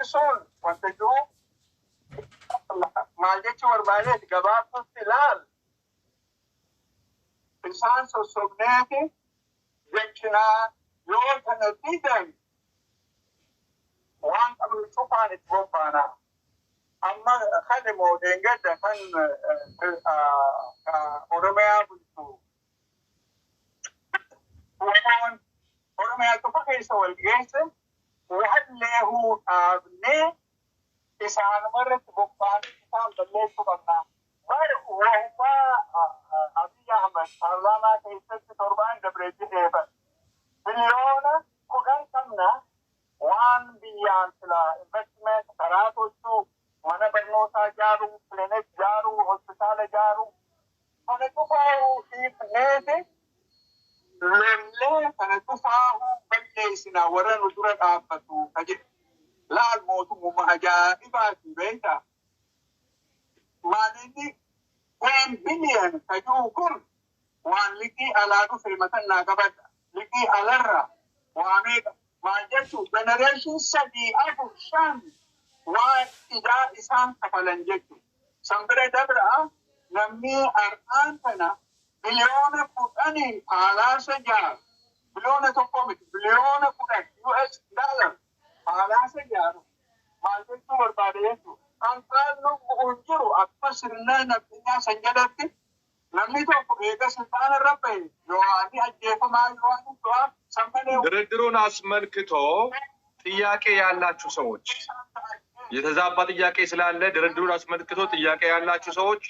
Sun wanta jiru maal jechuu barbaadeeti gabaabsutti ilaal, isaan sossobneeti jechinaa yoo kana didan waan qabnu cufaan itti bobbaanaa. Amma kan immoo deengedda kan Oromiyaa bulchu Oromoon Oromiyaa cufa keessa wal geesse walleehuu dhaabnee isaanuma irratti bobbaanee isaan balleessuu qabna. Bar wahumaa Abiy Ahmed paarlaamaa keessatti torbaan dabre jedheefan biliyoona 10 qabna, waan biyyaan sila investment karaa tolchuu, mana barnootaa ijaaruu, clinic ijaaruu, hospitaala ijaaruu, kana cufaa'uu dhiifneeti lollee kana cufaa'uu balleessina warra nu dura dhaabbatu ka jedhe. Laal, mootummaa ajaa'ibaati, beektaa? Maalinni 10 billion ka jiru kun waan liqii alaa dhufe matannaa qabadha. Liqii alarra waa meeqa? Maal jechuu, generation sadii, afur, shan waan idaa isaan kafalan jechuu. San bira dabra, namni har'aan kana biliyoona 10n palace ijaaru, biliyoona 1 miti, biliyoona 10 US dollar palace ijaaru maal jechuu barbaade jechuu. Kan qaallu bu'u hin jiru. Akka sirna nafxanyaa san jalatti namni tokko eega silxaana irra bahe yoo ani ajjeefamaa yoo ani du'aa san malee ድርድሩን አስመልክቶ ጥያቄ ያላችሁ ሰዎች፣ የተዛባ ጥያቄ ስላለ ድርድሩን አስመልክቶ ጥያቄ ያላችሁ ሰዎች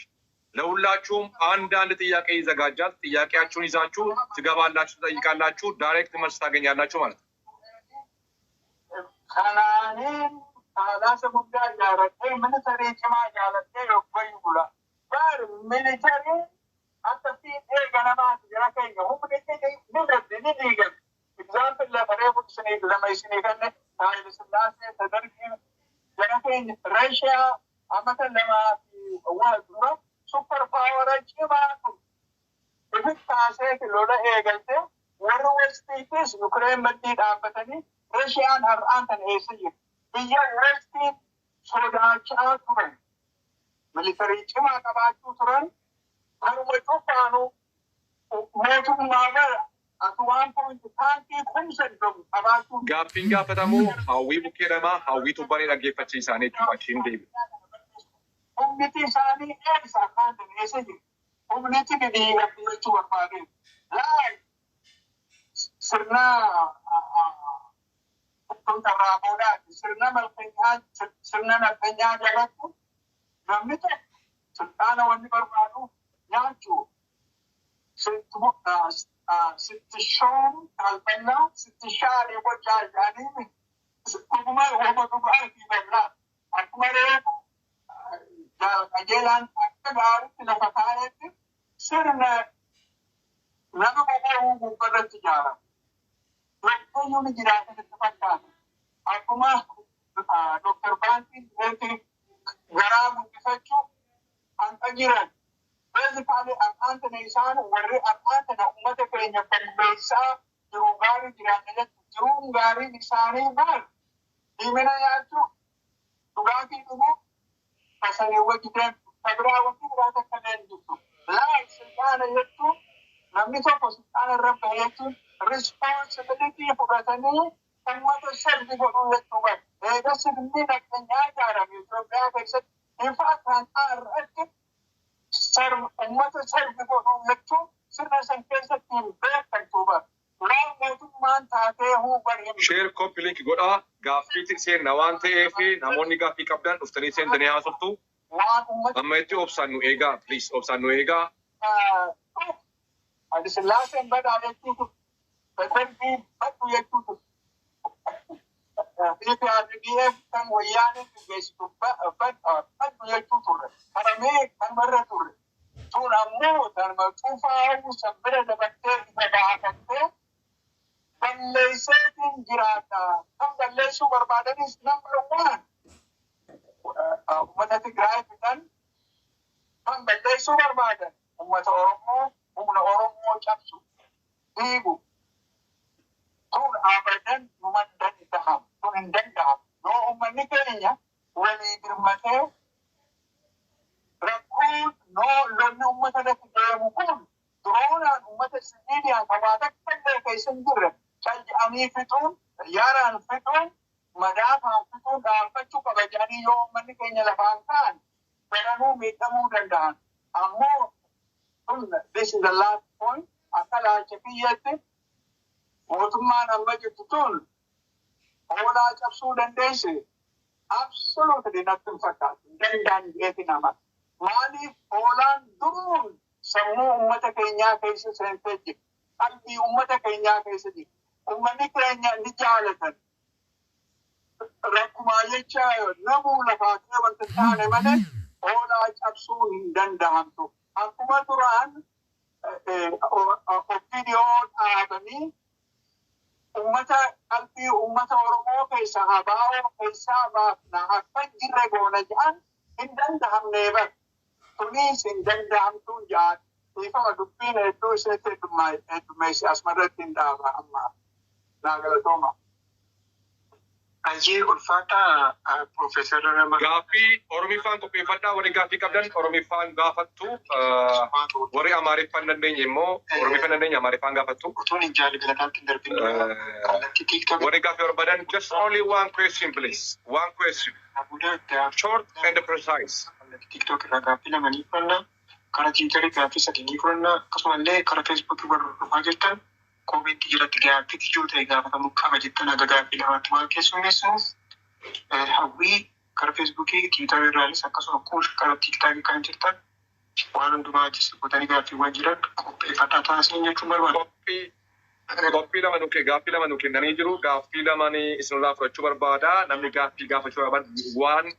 ለሁላችሁም አንዳንድ ጥያቄ ይዘጋጃል። ጥያቄያችሁን ይዛችሁ ትገባላችሁ፣ ትጠይቃላችሁ፣ direct መልስ ታገኛላችሁ ማለት ነው። Kanaaniin palace guddaa ijaaradhee military cimaa ijaaradhee yoggayu bula. Bar military akka fiixee ganamaati jara keenya humni ni dabde, ni diigame. Example lafa reefu isinii lama isinii kenne, Haayile Sillaasee, Sadargii, jara keenya Reeshiyaa amata lamaa fi waa dura super power cimaa ture. Ifit kaaseeti lola eegalte, warri Westiitis Yukireen maddii dhaabbatanii Reeshiyaan har'aan kan eessa jiru. Biyya Westiin sodaachaa turan. Military cimaa qabaachuu turan. Kanuma cufaanuu mootummaa bara ati waan point taankii 30,000 qabaachuu. Gaaffiin gaafatamu Hawwii bukkee namaa Hawwii tubbanii dhaggeeffachiisaanii jechuudha. Achiin deebi. Humniti isaanii eessa akkaan eessa jiru? Humniti diigamti jechuu barbaade. Laal, sirna tarraa boodaati. Sirna malkanyaa, sirna nafxanyaa jalatti namni tokko sulxaana wanni barbaadu nyaachuu ስትሾም ካልበላ ስትሻር ይቆጫል jedhanii dhuguma wama dhugaatii bal'aa akkuma reefu qajeelaan akka gaariitti lafa kaa'etti sirna nama qoqoowuu gubbarratti ijaarama. Waaqayyoon jiraatan itti fakkaata. Akkuma Dr. Baantiin reetti garaa guddifachuu hanqa jiran. Basically, har'aan tana isaan warri har'aan tana uummata keenya balleessaa jiru gaarii jiraatan jechuudha. Jiruun gaariin isaanii maal? Diimina nyaachuu, dhugaatii dhuguu, kasanii wajji deemtu. Kabiraa wanti biraa takka illee hin jirtu. Laal, sulxaana jechuun, namni tokko sulxaana irra bahe jechuun responsibility fudhatanii uummata serve godhuu jechuu qaba. Eega sirni nageenyaa ijaarame Itoophiyaa keessatti, in fact har'aatti uummata serve godhuu jechuun sirna san keessatti hin beekamtu bara. Waan mootummaan taatee huban hin Share, copy link godhaa. Gaaffiitti seenna waan ta'eef namoonni gaaffii qabdan dhuftanii seentanii haasoftu. Waan uummata Amma itti obsaan nu eegaa, please, obsaan nu eegaa. Haile Sillaaseen badaa jechuutu, Dargii baddu jechuutu, EPRDF kan wayyaaneen gaggeessitu baddu jechuu turre. Kana mee kanumarra turre. Tun ammoo tanuma cufaa'uu san bira dabartee isa baafattee balleesseetiin jiraata. Kan balleessuu barbaadanis number one uummata Tigraay fidan, kan balleessuu barbaadan uummata Oromoo, humna Oromoo cabsu, diigu. Tun abadan numan danda'amu. Tun hin danda'amu. Yoo uummanni keenya walii birmatee, rakkoon noo lolli uummata irratti deemu kun droneaan uummata siviiliyaan kophaa takka illee keessa hin jirre cal'anii fixuun, xiyyaaraan fixuun, madaafaan fixuun dhaabbachuu qaba jedhanii yoo uummanni keenya lafaan ka'an, daranuu miidhamuu danda'an. Ammoo kun, this is the last point, akka laalcha kiyyatti mootummaan amma jirtu tun hoolaa cabsuu dandeesse absolutely natti hin fakkaatu. Danda'an jedheeti nama. Maaliif? Hoolaan duruun sammuu uummata keenyaa keessa seentee jirti. Qalbii uummata keenyaa keessa jirti. Uummanni keenya ni jaalatan. Rakkumaa jecha namuu lafaa ka'ee wanta hin taane malee hoolaa cabsuu hin danda'amtu. Akkuma duraan OPDO dhaabanii uummata, qalbii uummata Oromoo keessa ABO keessaa baafna, akka hin jirre goona jedhan, hin danda'amne bar. Kunis hin danda'amtu jedhan. Dhiifama, dubbiin hedduu isinitti heddummeesse, asumarratti hin dhaaba amma. Naa galatooma. Baay'ee ulfaataa, Piroofeesar Nama. Gaaffii Oromiffaan qopheeffadhaa. Warri gaaffii qabdan Oromiffaan gaafattu. Warri Amaariffaan dandeenye immoo, Oromiffaan dandeenye Amaariffaan gaafattu. Utuun hin jaalli galataatti hin darbin kallattii TikTok. Warri gaaffii barbaadan, just only one question, please. One question. Short and precise. Kallattii TikTok irraa gaaffii lama ni fudhanna. Karaa Tiwiitarii gaaffii sadii ni fudhanna. Akkasumallee karaa Feesbuukii warra hordofaa jirtan commentii jalatti gaaffii ijoo ta'e gaafatamuu qaba jettan haga gaaffii lamaatti waan keessummeessinuuf, hawwii karaa Feesbuukii, Tiwiitarii irraanis, akkasuma kuush karaa TikTokii kan jirtan waan hundumaa achis gootanii gaaffiiwwan jiran qopheeffadhaa taasisan jechuun barbaada. Qophii lama nu gaaffii lama nu kennanii jiru. Gaaffii lamanii isinirraa fudhachuu barbaada. Namni gaaffii gaafachuu barbaadu waan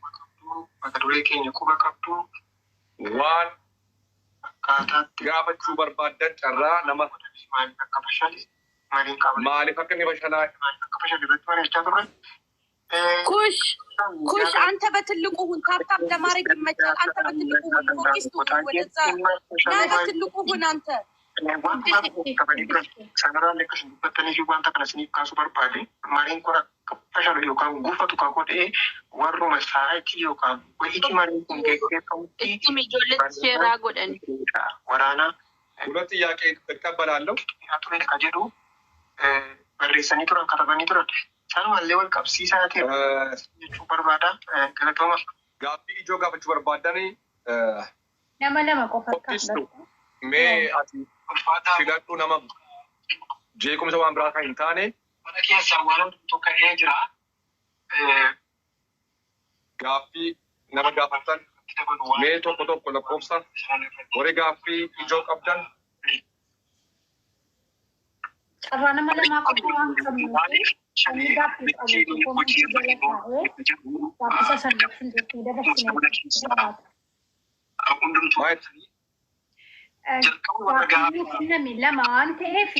Mata duree keenya quba qabdu waan akkaataatti gaafachuu barbaaddan carraa nama maaliif akka fashale, mariin qaama maaliif akka inni fashalaa maaliif akka fashale irratti mari'achaa turre. ኩሽ ኩሽ፣ አንተ በትልቁ ሁን። Tap tap ለማድረግ ይመቻል። አንተ በትልቁ ሁን። ፎኪስ ሁን። ወደዛ ና፣ በትልቁ ሁን አንተ። Wanta qabanii turan sanarraan akka isin dubbattanii fi wanta kana isiniif kaasuu barbaade, mariin kun akka fashalu yookaan gufatu kan godhee warruma sa'aatii yookaan wayitii mariin kun geggeeffamutti Ittuma ijoolletti seeraa godhani. waraana ሁለት ጥያቄ እቀበላለሁ። ture ka jedhu barreessanii turan, katabanii turan. Sanumallee wal qabsiisaa ta'e jechuu barbaada. Galatooma. Gaaffii ijoo gaafachuu barbaadani Nama lama qofa qophiistu mee ati filadhu, nama jeequmsa waan biraa kan hin taane. Mana keessaa waan hundumtuu ka'ee jira. Gaaffii nama gaafattan mee tokko tokko lakkoofsa, warri gaaffii ijoo qabdan. Carraa nama lamaa qofa waan qabnuuf, namni gaaffii qabu commentii jala taa'ee gaaffisa sana fuulduree dabarsine barbaada. Maayit Gaaffiin kenname lama waan ta'eef,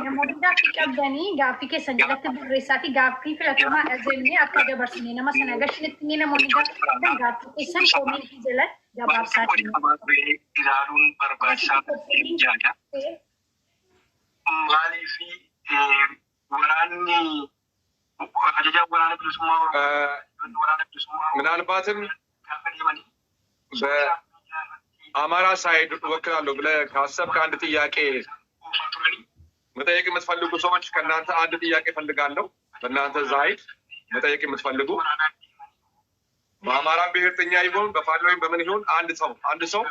namoonni gaaffii qabdanii gaaffii keessan jalatti barreessaatii gaaffii filatamaadha jennee akka dabarsine nama sana gashinitti, namoonni gaaffii qabdan gaaffii keessan commentii jalatti gabaabsaatii. Ilaaluun barbaachisaa yaada. Maaliif waraanni ajajaan waraana bilisummaa Oromoo waraana bilisummaa ምናልባትም gaafa deemanii በአማራ side እወክላለሁ ብለህ ካሰብክ አንድ ጥያቄ oofaa turanii መጠየቅ የምትፈልጉ ሰዎች ከእናንተ አንድ ጥያቄ እፈልጋለሁ። በእናንተ side መጠየቅ የምትፈልጉ፣ በአማራም ብሔርተኛ ይሁን፣ በፋኖ ወይም በምን ይሁን፣ አንድ ሰው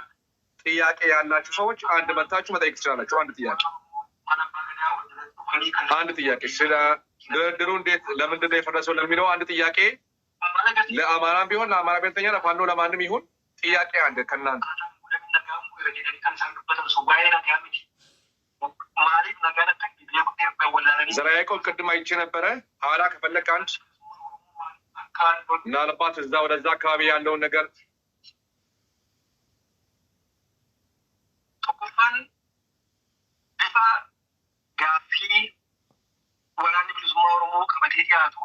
ጥያቄ ያላችሁ ሰዎች አንድ መታችሁ መጠየቅ ትችላላችሁ። አንድ ጥያቄ፣ አንድ ጥያቄ ስለ ድርድሩ እንዴት ለምንድን ነው የፈረሰው ለሚለው አንድ ጥያቄ፣ ለአማራም ቢሆን፣ ለአማራ ብሔርተኛ፣ ለፋኖ፣ ለማንም ይሁን ጥያቄ አንድ ከእናንተ። Kan isaan dubbatan osoo waa'ee nagaa miti. Maaliif nagaan akka wallaalanii ዘራ ያዕቆብ ቅድም አይቼ ነበረ። ኋላ ከፈለክ አንድ ምናልባት እዛ ወደዛ አካባቢ ያለውን ነገር Tokkoffaan bifa gaaffii waraanni bilisummaa Oromoo qabatee dhiyaatu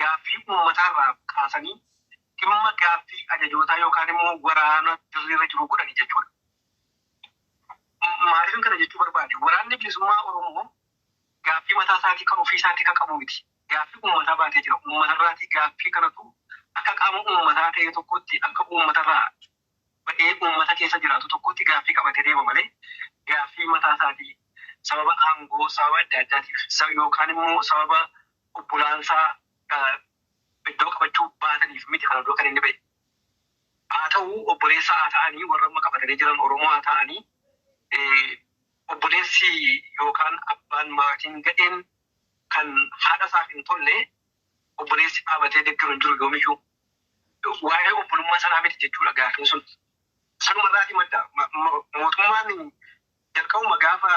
gaaffii uummataarraa kaasanii dhimma gaaffii ajajootaa yookaan immoo waraana dirreerra jiru godhani jechuudha. Maaliif kana jechuu barbaade? Waraanni bilisummaa Oromoo gaaffii mataa isaatii kan ofii isaatii kan qabu miti. Gaaffii uummataa baatee jira. Uummatarraatii gaaffii kanatu akka qaama uummataa ta'e tokkotti, akka uummatarraa ba'ee uummata keessa jiraatu tokkotti gaaffii qabatee deema malee, gaaffii mataa isaatii sababa aangoo, sababa adda addaatiif yookaan immoo sababa obbolaansaa iddoo qabachuu baataniif miti kana dura kan inni ba'e. Haa ta'u, obboleessa haa ta'anii, warra amma qabatanii jiran Oromoo haa ta'anii, obboleessi yookaan abbaan maatiin gadheen kan haadha isaaf hin tolle obboleessi dhaabatee deeggaru hin jiru yoomiyyuu. Waa'ee obbolummaa sanaa miti jechuudha gaaffiin sun. Sanumarraatii madda. Mootummaan jalqabuma gaafa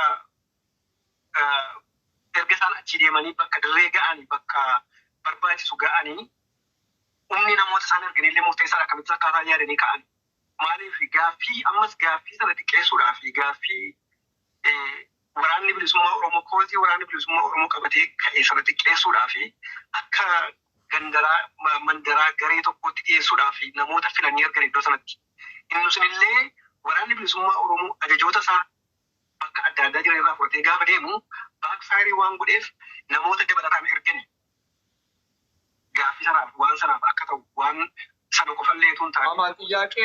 erga isaan achi deemanii bakka dirree ga'anii, bakka barbaachisu ga'anii, humni namoota isaan erganillee murteessaadha, akkamitti akkaataa yaadanii ka'an. Maaliif gaaffii ammas gaaffii sana xiqqeessuudhaa fi gaaffii waraanni bilisummaa Oromoo, kootii waraanni bilisummaa Oromoo qabatee ka'e sana xiqqeessuudhaa fi akka gandaraa mandaraa garee tokkotti dhiyeessuudhaa fi namoota filanii ergan iddoo sanatti. Inni sunillee waraanni bilisummaa Oromoo ajajoota isaa bakka adda addaa jiran irraa fudhatee gaafa deemu backfire waan godheef namoota dabalataan ergani. Gaaffii sanaaf, waan sanaaf akka ta'u, waan sana qofallee tun taane. አማን፣ ጥያቄ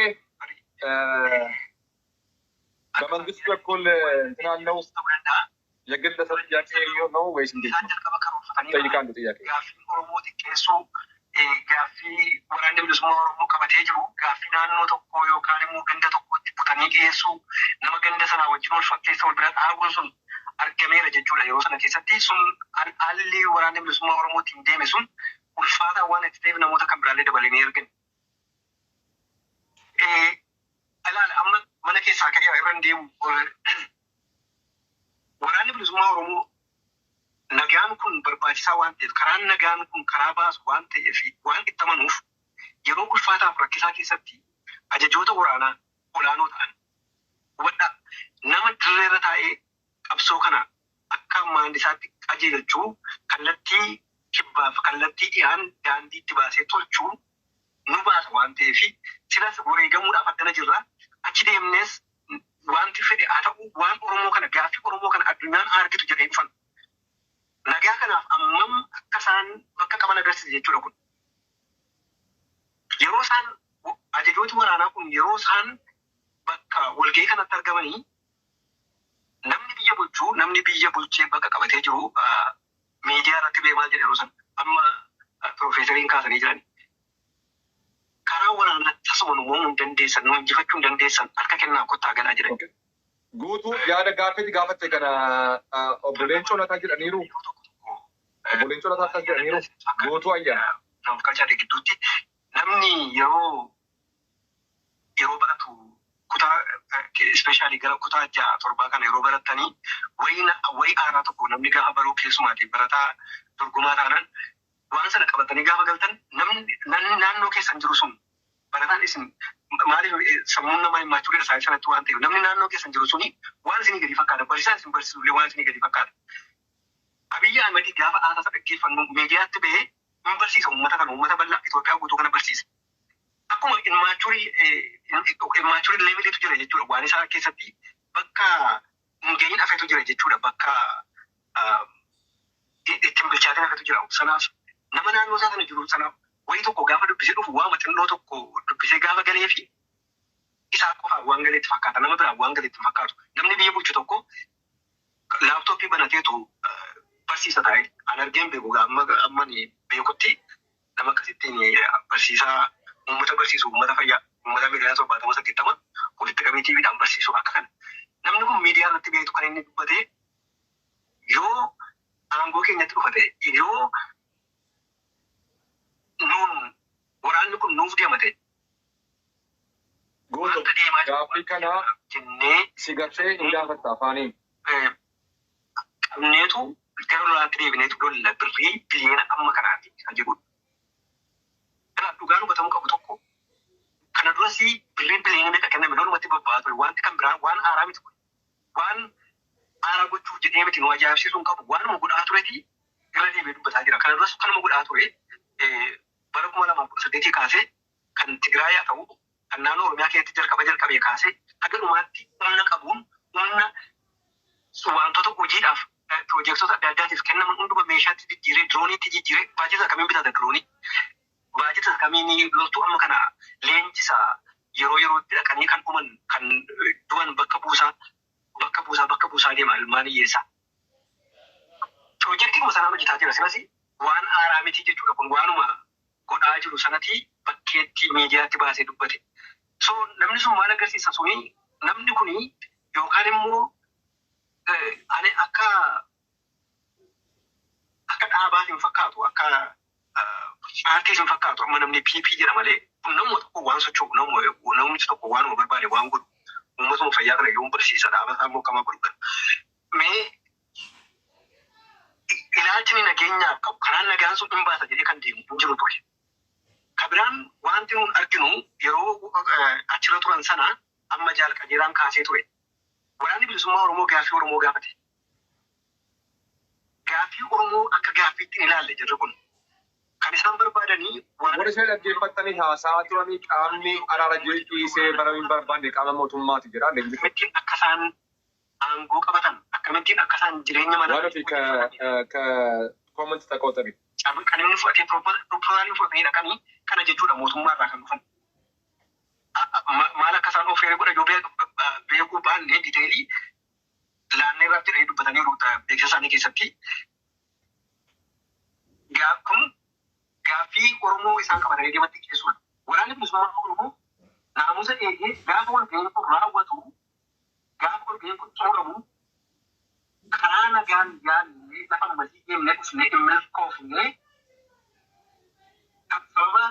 በመንግስት በኩል እንትን አለው፣ የግለሰብ ጥያቄ ነው ወይስ እንዴት Isaan ነው? jalqaba karoorfatanii ጠይቃለሁ ጥያቄ። gaaffii Oromoo xiqqeessuu, gaaffii waraanni bilisummaa Oromoo qabatee jiru gaaffii naannoo tokkoo yookaan immoo ganda tokkotti butanii dhiyeessuu, nama ganda sanaa wajjin wal fakkeessa, wal bira dhaabuun sun argameera jechuudha yeroo sana keessatti. Sun haalli waraanni bilisummaa Oromoo ittiin deeme sun ulfaataa waan itti ta'eef namoota kan biraallee dabalanii ergan. Ilaala, amma mana keessaa ka'ee irra hin deemu. Waraanni bilisummaa Oromoo nagaan kun barbaachisaa waan ta'eef, karaan nagaan kun karaa baasu waan ta'eef, waan itti amanuuf, yeroo ulfaataaf rakkisaa keessatti ajajoota waraanaa olaanoo ta'an, hubadhaa, nama dirreerra taa'ee qabsoo kana akka maandisaatti qajeelchuu, kallattii kibbaaf kallattii dhiyaan daandii itti baasee tolchuu nu baasa waan ta'eef, silas wareegamuudhaaf addana jirra, achi deemnees wanti fedhe haa ta'u, waan Oromoo kana, gaaffii Oromoo kana addunyaan argitu jedhee dhufan. Nagaa kanaaf ammam akka isaan bakka qaban agarsiisa jechuudha kun. Yeroo isaan, ajajooti waraanaa kun, yeroo isaan bakka walgahii kanatti argamanii, namni biyya bulchuu, namni biyya bulchee bakka qabatee jiru miidiyaa irratti ba'ee maal jedhe yeroo sana, amma piroofeesariin kaasanii jiran. Karaa waraanaa tasuma nu mo'uu hin dandeessan, nu injifachuu hin dandeessan, harka kennaa kottaa galaa jiran. Guutuu yaada gaaffiitti gaafatte kana obbo Leencoo Lataa jedhaniiru. Obbo Leencoo Lataa akkas jedhaniiru. Guutuu ayyaana. Naaf galchaadhe gidduutti namni yeroo baratu kutaa, especially gara kutaa ja'a torbaa kana yeroo baratanii, wayii aaraa tokko namni gaafa baruu, keessumaati barataa dorgomaa taanaan, waan sana qabatanii gaafa galtan, namni naannoo keessan jiru sun, barataan isin, maaliif sammuun namaa immature isaa sanatti waan ta'eef, namni naannoo keessan jiru suni waan isinii gadi fakkaata, barsiisaan isin barsiisu illee waan isinii gadi fakkaata. Abiyyi Ahmedii gaafa haasaa dhaggeeffannu miidiyaatti bahee hin barsiisa uummata kana, uummata bal'aa Itoophiyaa guutuu kana barsiisa. Akkuma immature leveliitu jira jechuudha, waan isaa keessatti bakka hin gahin hafetu jira jechuudha, bakka ittiin bilchaatin hafetu jira. Sanaaf nama naannoo isaa sana jiru sanaaf wayii tokko gaafa dubbisee dhufu, waama xinnoo tokko dubbisee gaafa galee fi isaa qofaaf waan galeetti fakkaata, nama biraaf waan galeetti fakkaatu. Namni biyya bulchu tokko laaptooppii banateetu barsiisa taa'e an argeen beeku. Amma amma beekutti nama akkasittiin barsiisaa uummata barsiisu, uummata fayyaa, uummata 70,080,000 walitti qabee TVdhaan barsiisu akka kana. Namni kun miidiyaa irratti beektu kan inni dubbatee, yoo aangoo keenyatti dhufate, yoo nuun waraanni kun nuuf deemate Guutuu wanta deemaa jiru gaaffii kana jennee si gartee hin gaafatta afaaniin. Qabneetu gara lolaatti deebineetu lolla birrii biliyoona amma kanaati kan jedhudha. Kanaaf dhugaan hubatamuu qabu tokko, kana duras birriin biliyoona meeqa kenname lolumatti bobba'aa ture. Wanti kan biraan waan haaraa miti kun. Waan haaraa gochuuf jedhee miti, nu ajaa'ibsiisuu hin qabu. Waanuma godhaa tureti irra deebi'ee dubbataa jira. Kana duras kanuma godhaa ture, bara 2018 kaasee kan Tigraay haa ta'u, kan naannoo Oromiyaa keessatti jalqaba jalqabee kaasee haga dhumaatti humna qabuun, humna wantoota hojiidhaaf Piroojektota adda addaatiif kennaman hunduma meeshaatti jijjiiree, dirooniitti jijjiiree, baajata akkamiin bitata diroonii? Baajata akkamiin loltuu amma kana leenjisa, yeroo yerootti dhaqanii kan dhuman, kan du'an bakka buusaa, bakka buusaa, bakka buusaa deema ilmaan hiyyeessaa? Piroojeektii sanaan hojjetaa jira. Silas waan haaraa miti jechuudha, kun waanuma godhaa jiru sanatti bakkeetti miidiyaatti baasee dubbate. So namni sun maal agarsiisa suni, namni kuni yookaan immoo ani akka dhaabaas hin fakkaatu, akka paartiis hin fakkaatu. Amma namni PP jedha malee kun namuma tokko waan socho'u, namni tokko waanuma barbaade waan godhu, uummatuma fayyaa kana yoom barsiisa, dhaaba isaa immoo akkama godhu kana. Mee ilaalchi nageenyaaf qabu, karaan nagaan sun hin baasa jedhee kan deemu hin jiru ture. Kabiraan wanti nuun arginu, yeroo achirra turan sana amma Jaal Qajeelaan kaasee ture. Waraanni Bilisummaa Oromoo gaaffii Oromoo gaafate. Gaaffii Oromoo akka gaaffiitti hin ilaalle jirri kun. Kan isaan barbaadanii Warri ishee dhaggeeffattanii haasa'aa turanii, qaamni araara dhiisee bara hin barbaanne qaama mootummaati jedha. Akkamittiin akka isaan aangoo qabatan, akkamittiin akka isaan jireenya mana Waan ofii ka comment ተቆጠቢ. Kan inni fudhatee, proposaalii fudhatanii dhaqanii kana jechuudha, mootummaa irraa kan dhufan. Maal akka isaan of godha yoo beekuu baanne, detailii laannee irraa jedhanii dubbataniiru beeksisa isaanii keessatti. Kun gaaffii Oromoo isaan qabatanii deematti dhiyeessuudha. Waraanni Bilisummaa Oromoo naamusa eegee gaafa walga'iin kun raawwatu, gaafa walga'iin kun xumuramu, karaa nagaan yaadnee lafa ammasii deemnee dhufnee hin milkoofnee, sababa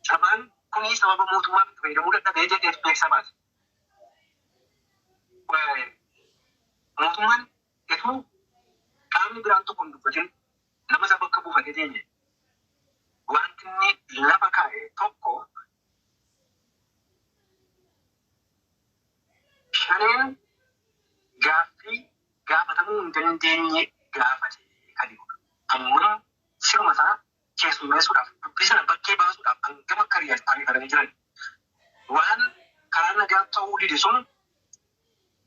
sabaan kuni sababa mootummaa itti fayyadamuu dadhabee jedhee beeksisa baase. Mootummaan itoo qaamni biraan tokko hin dubbatin nama isa bakka buufatee deeme, wanti inni lafa kaa'e tokko, Shaneen gaaffii gaafatamuu hin dandeenye gaafate kan jedhudha. Amma sirma isaa keessummeessuudhaaf, dubbii sana bakkee baasuudhaaf hangam akka ariifatanii jiran. Waan karaa nagaa ta'uu dide sun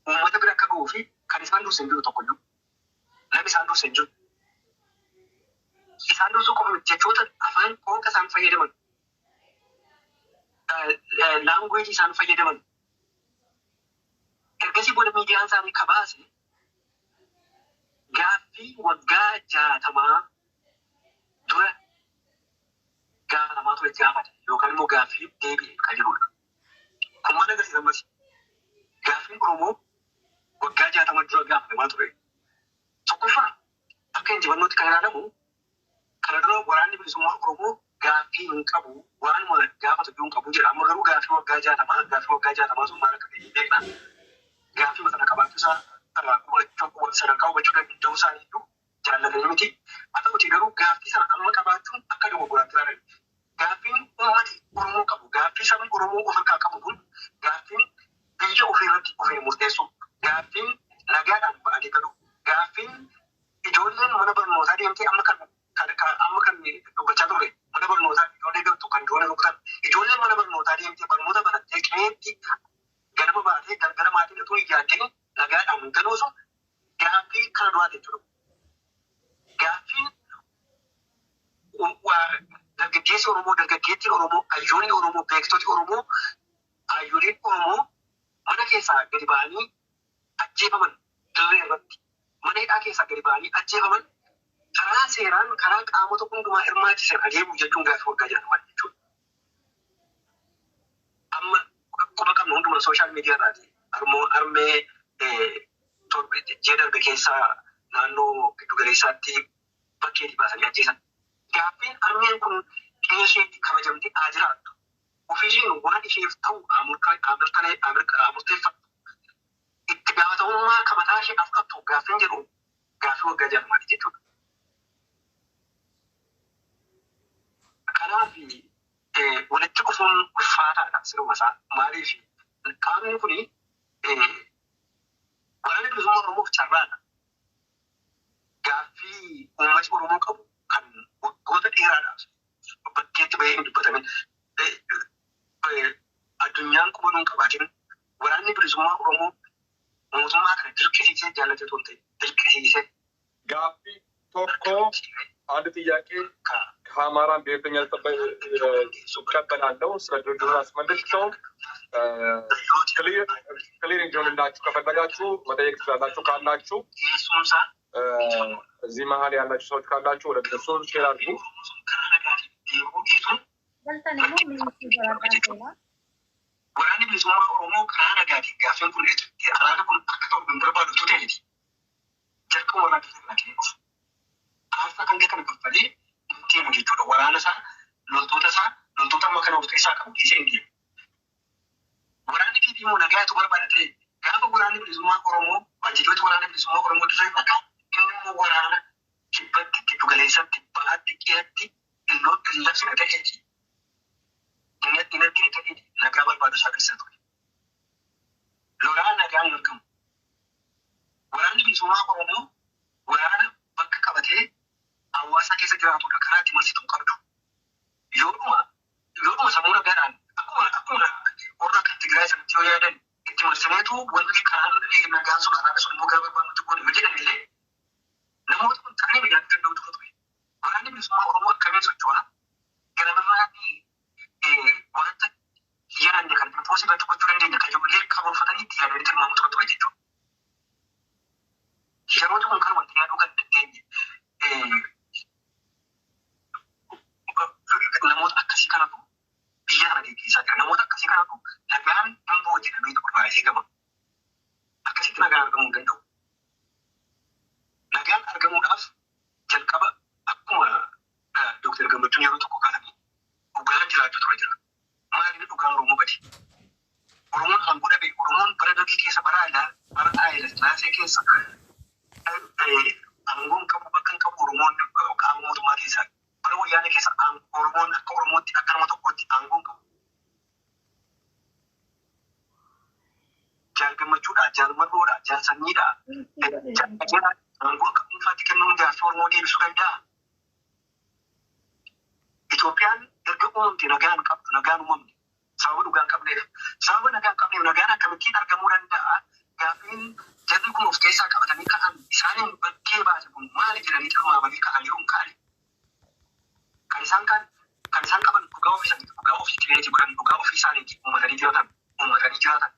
uummata bira akka ga'uu fi kan isaan dursa hin jiru tokkoyyuu. Namni isaan dursa hin jiru. Isaan dursuu qofa miti, jechoota afaan qoonqa isaan fayyadaman, languageii isaan fayyadaman. Ergasii booda miidiyaan isaanii kabaase, gaaffii waggaa 60 dura gaafatamaa ture gaafate yookaan immoo gaaffii deebi'e kan jedhudha. Kun maal agarsiisa ammas? Gaaffiin Oromoo waggaa 60 dura gaafatamaa ture. Tokkoffaa, akka injifannootti kan ilaalamu, kana dura Waraanni Bilisummaa Oromoo gaaffii hin qabu, waanuma gaafatu iyyuu hin qabu jedha. Amma garuu gaaffii waggaa 60, gaaffii waggaa 60 sun maal akka ta'e hin beekna. Gaaffii sana qabaachuu isaa hubachuu, sadarkaa hubachuu danda'uu isaanii iyyuu jaallatanii miti. Haa ta'utii garuu gaaffii sana amma qabaachuun akka dogoggoraatti ilaalan. Gaaffiin uummati Oromoo qabu, gaaffii sabni Oromoo of harkaa qabu kun, gaaffiin biyya ofii irratti ofii murteessuu, gaaffiin nagaadhaan ba'anii galu, gaaffiin ijoolleen mana barnootaa deemtee, amma kan dubbachaa turre, mana barnootaa ijoollee galtu kan ijoollee rukutan, ijoolleen mana barnootaa deemtee barnoota barattee qe'eetti ganama baatee galgala maatii dhatu hin yaaddin nagaadhaan galuu sun gaaffii kana duraati jechuudha. Gaaffiin dargaggeessi Oromoo, dargaggeettiin Oromoo, hayyoonni Oromoo, beektoti Oromoo, hayyooleen Oromoo mana keessaa gadi ba'anii ajjeefaman dirree irratti, mana hidhaa keessaa gadi ba'anii ajjeefaman, karaa seeraan, karaa qaamota hundumaa hirmaachisan adeemu jechuun gaaffii waggaa 60 jechuudha. Amma quba qabnu hundumaa social media irraati. Armee ji'a darbe keessaa naannoo giddu galeessaatti bakkeetii baasanii ajjeesan. Gaaffiin armeen kun qe'ee isheetti kabajamtee haa jiraattu. Ofiisheen waan isheef ta'u haa murteeffattu. Itti gaafatamummaa kan mataa ishee fudhattu gaaffiin jedhu gaaffii waggaa 60ti jechuudha. Kanaaf walitti dhufuun ulfaataadha siruma isaa. Maaliif, qaamni kuni Waraana Bilisummaa Oromoof carraadha. Gaaffii uummati Oromoo qabu kan waggoota dheeraadhaaf bakkeetti bahee hin dubbatamin, addunyaan quba nuun qabaatin, Waraanni Bilisummaa Oromoo Mootummaa kana dirqisiisee jaallatee otoo hin ta'in dirqisiisee Gaaffii tokko አንድ ጥያቄ ከአማራን ብሔርተኛ እቀበላለሁ። ስለ ድርድሩን አስመልክቶ clear እንዲሆንላችሁ ከፈለጋችሁ መጠየቅ ትችላላችሁ። ካላችሁ dhiyeessuunsaa እዚህ መሀል ያላችሁ ሰዎች ካላችሁ ወደ እነሱ share አድርጉ። Oromoo sun karaa nagaatiin deemuu dhiisuun Galtan immoo miitii godhadhaa seenaa. Waraanni bilisummaa Oromoo karaa nagaatiin gaaffiin kun araarri kun akka ta'u hin barbaadu utuu ta'eeti. Jalqaba waraana irraa ka'ee dhufu. Aarsaa kan kana kaffalee hin deemu jechuudha. Waraana isaa, loltoota isaa, loltoota amma kana of keessaa qabu dhiisee hin deemu. Waraanni PP immoo nagaatu barbaada ta'e gaafa waraanni bilisummaa Oromoo ajajoota waraana bilisummaa Oromoo dirree irraa ka'u inni immoo waraana kibbatti, giddu galeessatti, bahaatti, dhiyaatti illoo labsina ta'eeti. Inni hin argine ta'eeti nagaa barbaadu isaa keessa ture. Lolaan nagaan hin argamu. Waraanni bilisummaa Oromoo waraana bakka qabatee hawaasa keessa jiraatudha. Karaa itti marsituu hin qabdu. Yoodhuma sammuu nagaadhaan akkuma warra akka Tigraay sanatti yoo yaadan itti marsineetu wanti karaan nagaan sun araara sun immoo gara barbaadnutti goone yoo jedhan illee namoota kun ta'anii biyyaa danda'u ture. Waraanni bilisummaa Oromoo akkamiin socho'a? Gara birraatti wanta yaadne kan pirpoosii irratti gochuu dandeenya kan ijoollee karoorfatanii itti yaadanii tilmaamu ture jechuudha. Yeroo kun kan wanti yaaduu kan dandeenye namoota akkasii kanatu biyya kana geggeessaa jira. Namoota akkasii kanatu nagaan hin bu'u jedhamee irraa eegama. Akkasitti nagaan argamuu hin danda'u. Nagaan argamuudhaaf jalqaba akkuma Dooktar Gammachuun yeroo tokko kaasanii dhugaan jiraachuu ture jira. Maaliif dhugaan Oromoo bade? Oromoon aangoo dhabe, Oromoon bara dargii keessa bara Haayila Sillaasee keessa aangoon qabu bakka hin qabu Oromoon qaama mootummaa keessa. Bara wayyaanee keessa Oromoon akka Oromootti akka nama tokkootti aangoon qabu. Jaal Gammachuudha, Jaal Marroodha, Jaal Sanyiidha. Miitii godhee. Aangoo akka dhuunfaatti kennuun gaaffii Oromoo deebisuu danda'a. Itoophiyaan erga uumamte nagaan qabdu, nagaan uumamne sababa dhugaan qabneef, sababa nagaan qabneef nagaan akkamittiin argamuu danda'a? Gaaffiin jarri kun of keessaa qabatanii ka'an isaaniin bakkee baase kun maali jedhanii tilmaamanii ka'anii hin kaane. Kan isaan kan kan isaan qaban dhugaa ofii isaanii dhugaa ofii kireetii godhan dhugaa ofii isaaniitiin uummatanii jiraatan uummatanii jiraatan.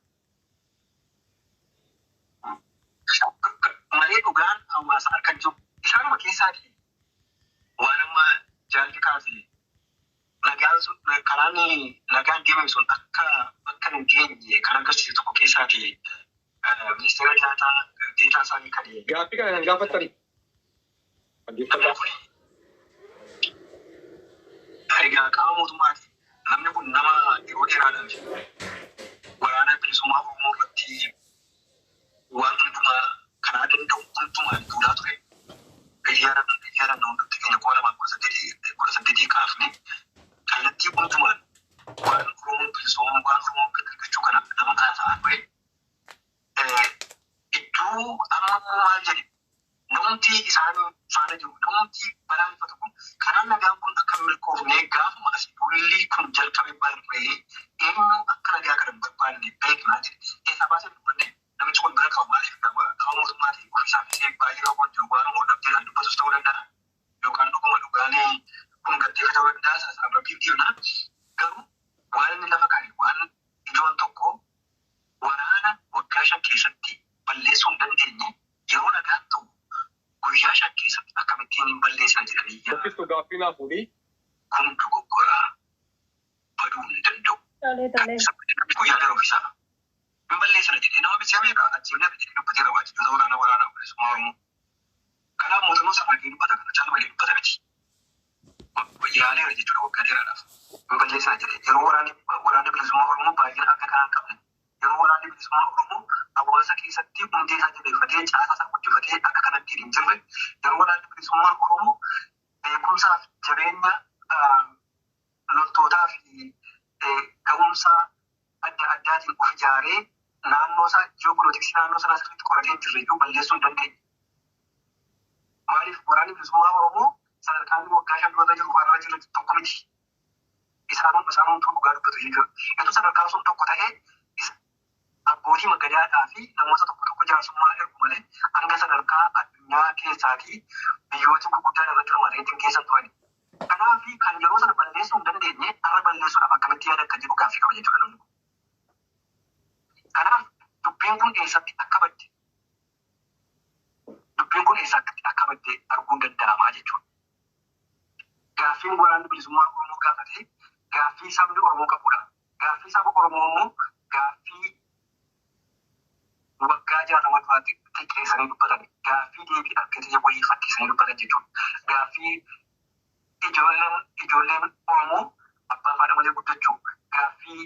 Malee dhugaan hawaasa harka jiru isaanuma keessaatii waan amma jaalli kaase nagaan sun karaan nagaan deemame sun akka bakka hin geenye kan agarsiisu tokko keessaati ministeera daataa deetaa isaanii kan Gaaffii kana kan gaafattani. namni kun egaa qaama mootummaati. Namni kun nama yeroo dheeraadhaaf waraana bilisummaa Oromoo irratti waan hundumaa karaa danda'u hundumaan duulaa ture. Xiyyaaraan hundumti keenya 2018 kaafne kallattii hundumaan waan Oromoon bilisoomuu waan Oromoon argachuu kana nama kaasa'aa ture. Iddoo amma immoo maal jedhe namumti isaan faana jiru namumti balaalfatu kun karaan nagaan kun akka hin milkoofne gaafuma asii duulli kun jalqabe barree eenyu akka nagaa kana hin barbaanne beeknaa jedhe. Keessaa baasee dubbanne namichi kun bira qaba maaliif qaba mootummaatiin ofiisaa fi baay'ee rakkoo jiru waan hodhamtee kan dubbatus ta'uu danda'a yookaan dhuguma dhugaalee kun galteef ta'uu danda'a sassaabbabbiif dhiibna. Garuu waan inni lafa kaa'e waan ijoon tokko waraana waggaa 5 keessatti balleessuu hin dandeenye yeroo nagaan ta'u guyyaa 5 keessatti akkamittiin hin balleessina jedhanii yaadu. Tokkistu gaaffii naa fuudhii. Kun dogoggoraa baduu hin danda'u. Tolee tolee. Guyyaa yeroo ofiisaa hin balleessina jedhee nama bisee beekaa ajjeefna jedhee dubbateera waajjirota waraana waraana bilisummaa Oromoo. Kanaaf muuxannoo sana argee dubbata kana caalma illee dubbata miti. Yaaleera jechuudha waggaa dheeraadhaaf. Hin balleessina jedhee yeroo waraanni bilisummaa Oromoo baay'ina akka kanaa hin qabne yeroo waraanni bilisummaa Oromoo hawaasa keessatti hundee isaa jabeeffatee caasaa isaa guddifatee akka kanatti hin jirre yeroo waraanni bilisummaa Oromoo beekumsaa fi jabeenya loltootaa fi ga'umsa adda addaatiin of ijaaree naannoo isaa ji'opolitiksii naannoo sanaa sirriitti qoratee hin jirre iyyuu balleessuu hin dandeenye. Maaliif waraanni bilisummaa Oromoo sadarkaan inni waggaa 5 dura jiru har'a jiru tokko miti. Isaan isaanumtuu dhugaa dubbatu jechuudha. Itoo sadarkaan sun tokko ta'ee Abbootii magadaadhaa fi namoota tokko tokko jaarsummaa ergu malee hanga sadarkaa addunyaa keessaatii biyyoota gurguddaan irratti hirmaatanii ittiin keessan turani. Kanaaf kan yeroo sana balleessuu hin dandeenye har'a balleessuudhaaf akkamitti yaada akka jiru gaaffii qaba jechuudha namni kun. Kanaaf dubbiin kun eessatti akka badde, dubbiin kun eessatti akka badde arguun danda'amaa jechuudha. Gaaffiin waraanni bilisummaa Oromoo gaafate gaaffii sabni Oromoo qabudha. Gaaffii saba Oromoo immoo gaaffii waggaa 60 duraatti xiqqeessanii dubbatan, gaaffii deebii argatee wayii fakkeessanii dubbatan jechuudha. Gaaffii ijoolleen Oromoo abbaa fi haadha malee guddachuu, gaaffii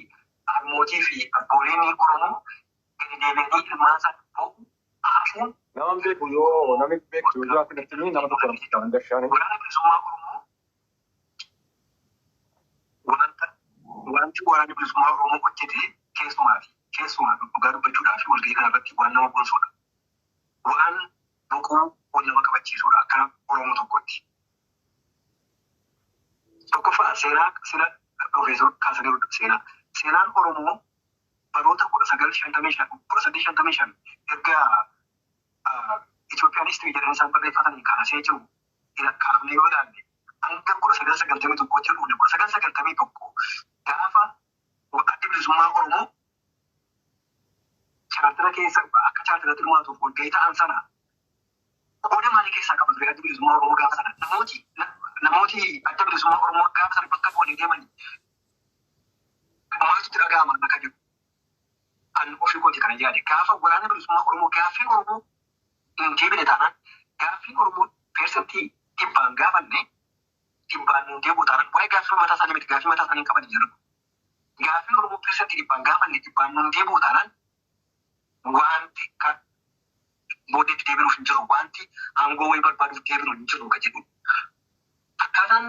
harmootii fi abbooliin Oromoo gadi deebi'anii ilmaan isaanii boo'u hafuun. Nama beeku yoo namni beektu yoo jiraate natti himi, nama tokko namticha hanga shaanii. Waraana bilisummaa Oromoo wanta wanti waraanni bilisummaa Oromoo hojjete keessumaa fi keessumaa dhugaa dubbachuudhaa fi walgahii kanarratti waan nama boonsuudha. Waan boquu wal nama qabachiisuudha akka Oromoo tokkotti. Tokkoffaa seenaa seenaa Profeesar kaasanii seenaa. Seenaan Oromoo baroota 1955, 1855 erga Itoophiyaan history jedhanii isaan barreeffatanii kaasee jiru lakkaa'amne yoo ilaalle hanga 1991 jedhu, 1991 gaafa Addi Bilisummaa Oromoo chaartara keessa akka chaartaratti hirmaatuuf walgahii ta'an sana qooda maalii keessaa qaba ture Addi Bilisummaa Oromoo gaafa sana? Namooti Adda Bilisummaa Oromoo gaafa sana bakka bu'anii deemanii maaltu itti dhaga'ama akka jiru an ofii kooti kana yaade. Gaafa waraana bilisummaa Oromoo gaaffiin Oromoo hin deebine taanaan, gaaffiin Oromoo 100% gaafanne dhibbaan hin deebi'u taanaan, waa'ee gaaffii mataa isaanii miti, gaaffii mataa isaanii hin qaban jiru. Gaaffiin Oromoo 100% gaafanne dhibbaan hin deebi'u taanaan, wanti kan booddeetti deebinuuf hin jiru, wanti aangoo wayii barbaaduuf deebinu hin jiru ka jedhu. Akkaataan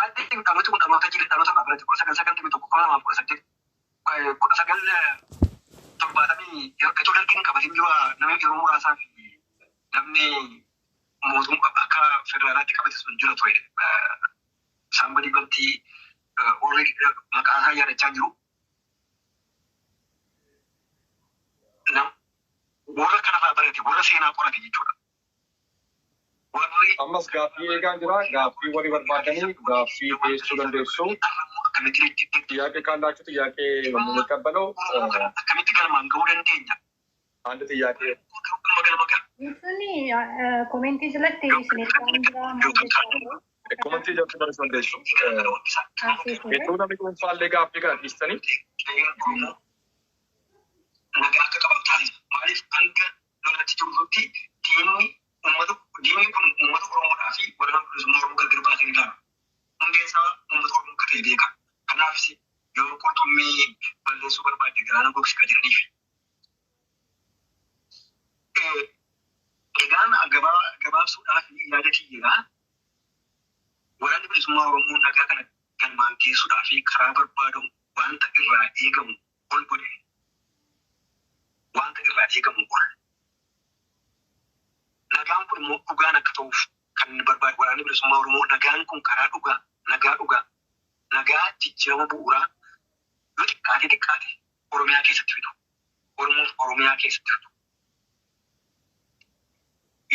adda dhaloota kun dhaloota jira, dhaloota irraa barate 1991, 2018, 1970 itoo dargiin qabatin dura namni yeroo muraasaa fi namni mootummaa akka federaalaatti qabate sun jira ture. Saambadii bantii warri maqaa isaa yaadachaa jiru. Warra kanarraa barate, warra seenaa qorate jechuudha. Warri Ammas gaaffii eegaan jira. Gaaffii warri barbaadanii gaaffii dhiyeessuu dandeessu. Akkamitti ጥያቄ ካላችሁ ጥያቄ ነው የምንቀበለው። akkamitti galmaan gahuu dandeenya? አንድ ጥያቄ Galma gala. Jechuun commentii jalatti isin eegaan jira maal jechaa jiru? Commentii jalatti barreessuu dandeessu. Kaasee ture. Hedduu namni dhuunfaallee gaaffii kana dhiistanii Nagaa akka qabaatu taasisa. Maaliif hanga lolatti jirutti diinni uummata, diinni kun uummata Oromoodhaa fi waraana bilisummaa Oromoo gargar baasee ni ilaala. Hundeen isaa uummata Oromoo akka ta'e beeka. Kanaafis yoo qurxummii balleessuu barbaadde galaana gogsi ka jedhaniif. Egaan gabaabsuudhaaf yaada kiyyeedha. Waraanni bilisummaa Oromoo nagaa kana galmaan geessuudhaa fi karaa barbaadamu wanta irraa eegamu ol godhe. Wanta irraa eegamu ol. Nagaan kun immoo dhugaan akka ta'uuf kan inni barbaadu waraanni bilisummaa Oromoo nagaan kun karaa dhugaa, nagaa dhugaa, nagaa jijjiirama bu'uuraa yoo xiqqaate xiqqaate Oromiyaa keessatti fidu. Oromoof Oromiyaa keessatti fidu.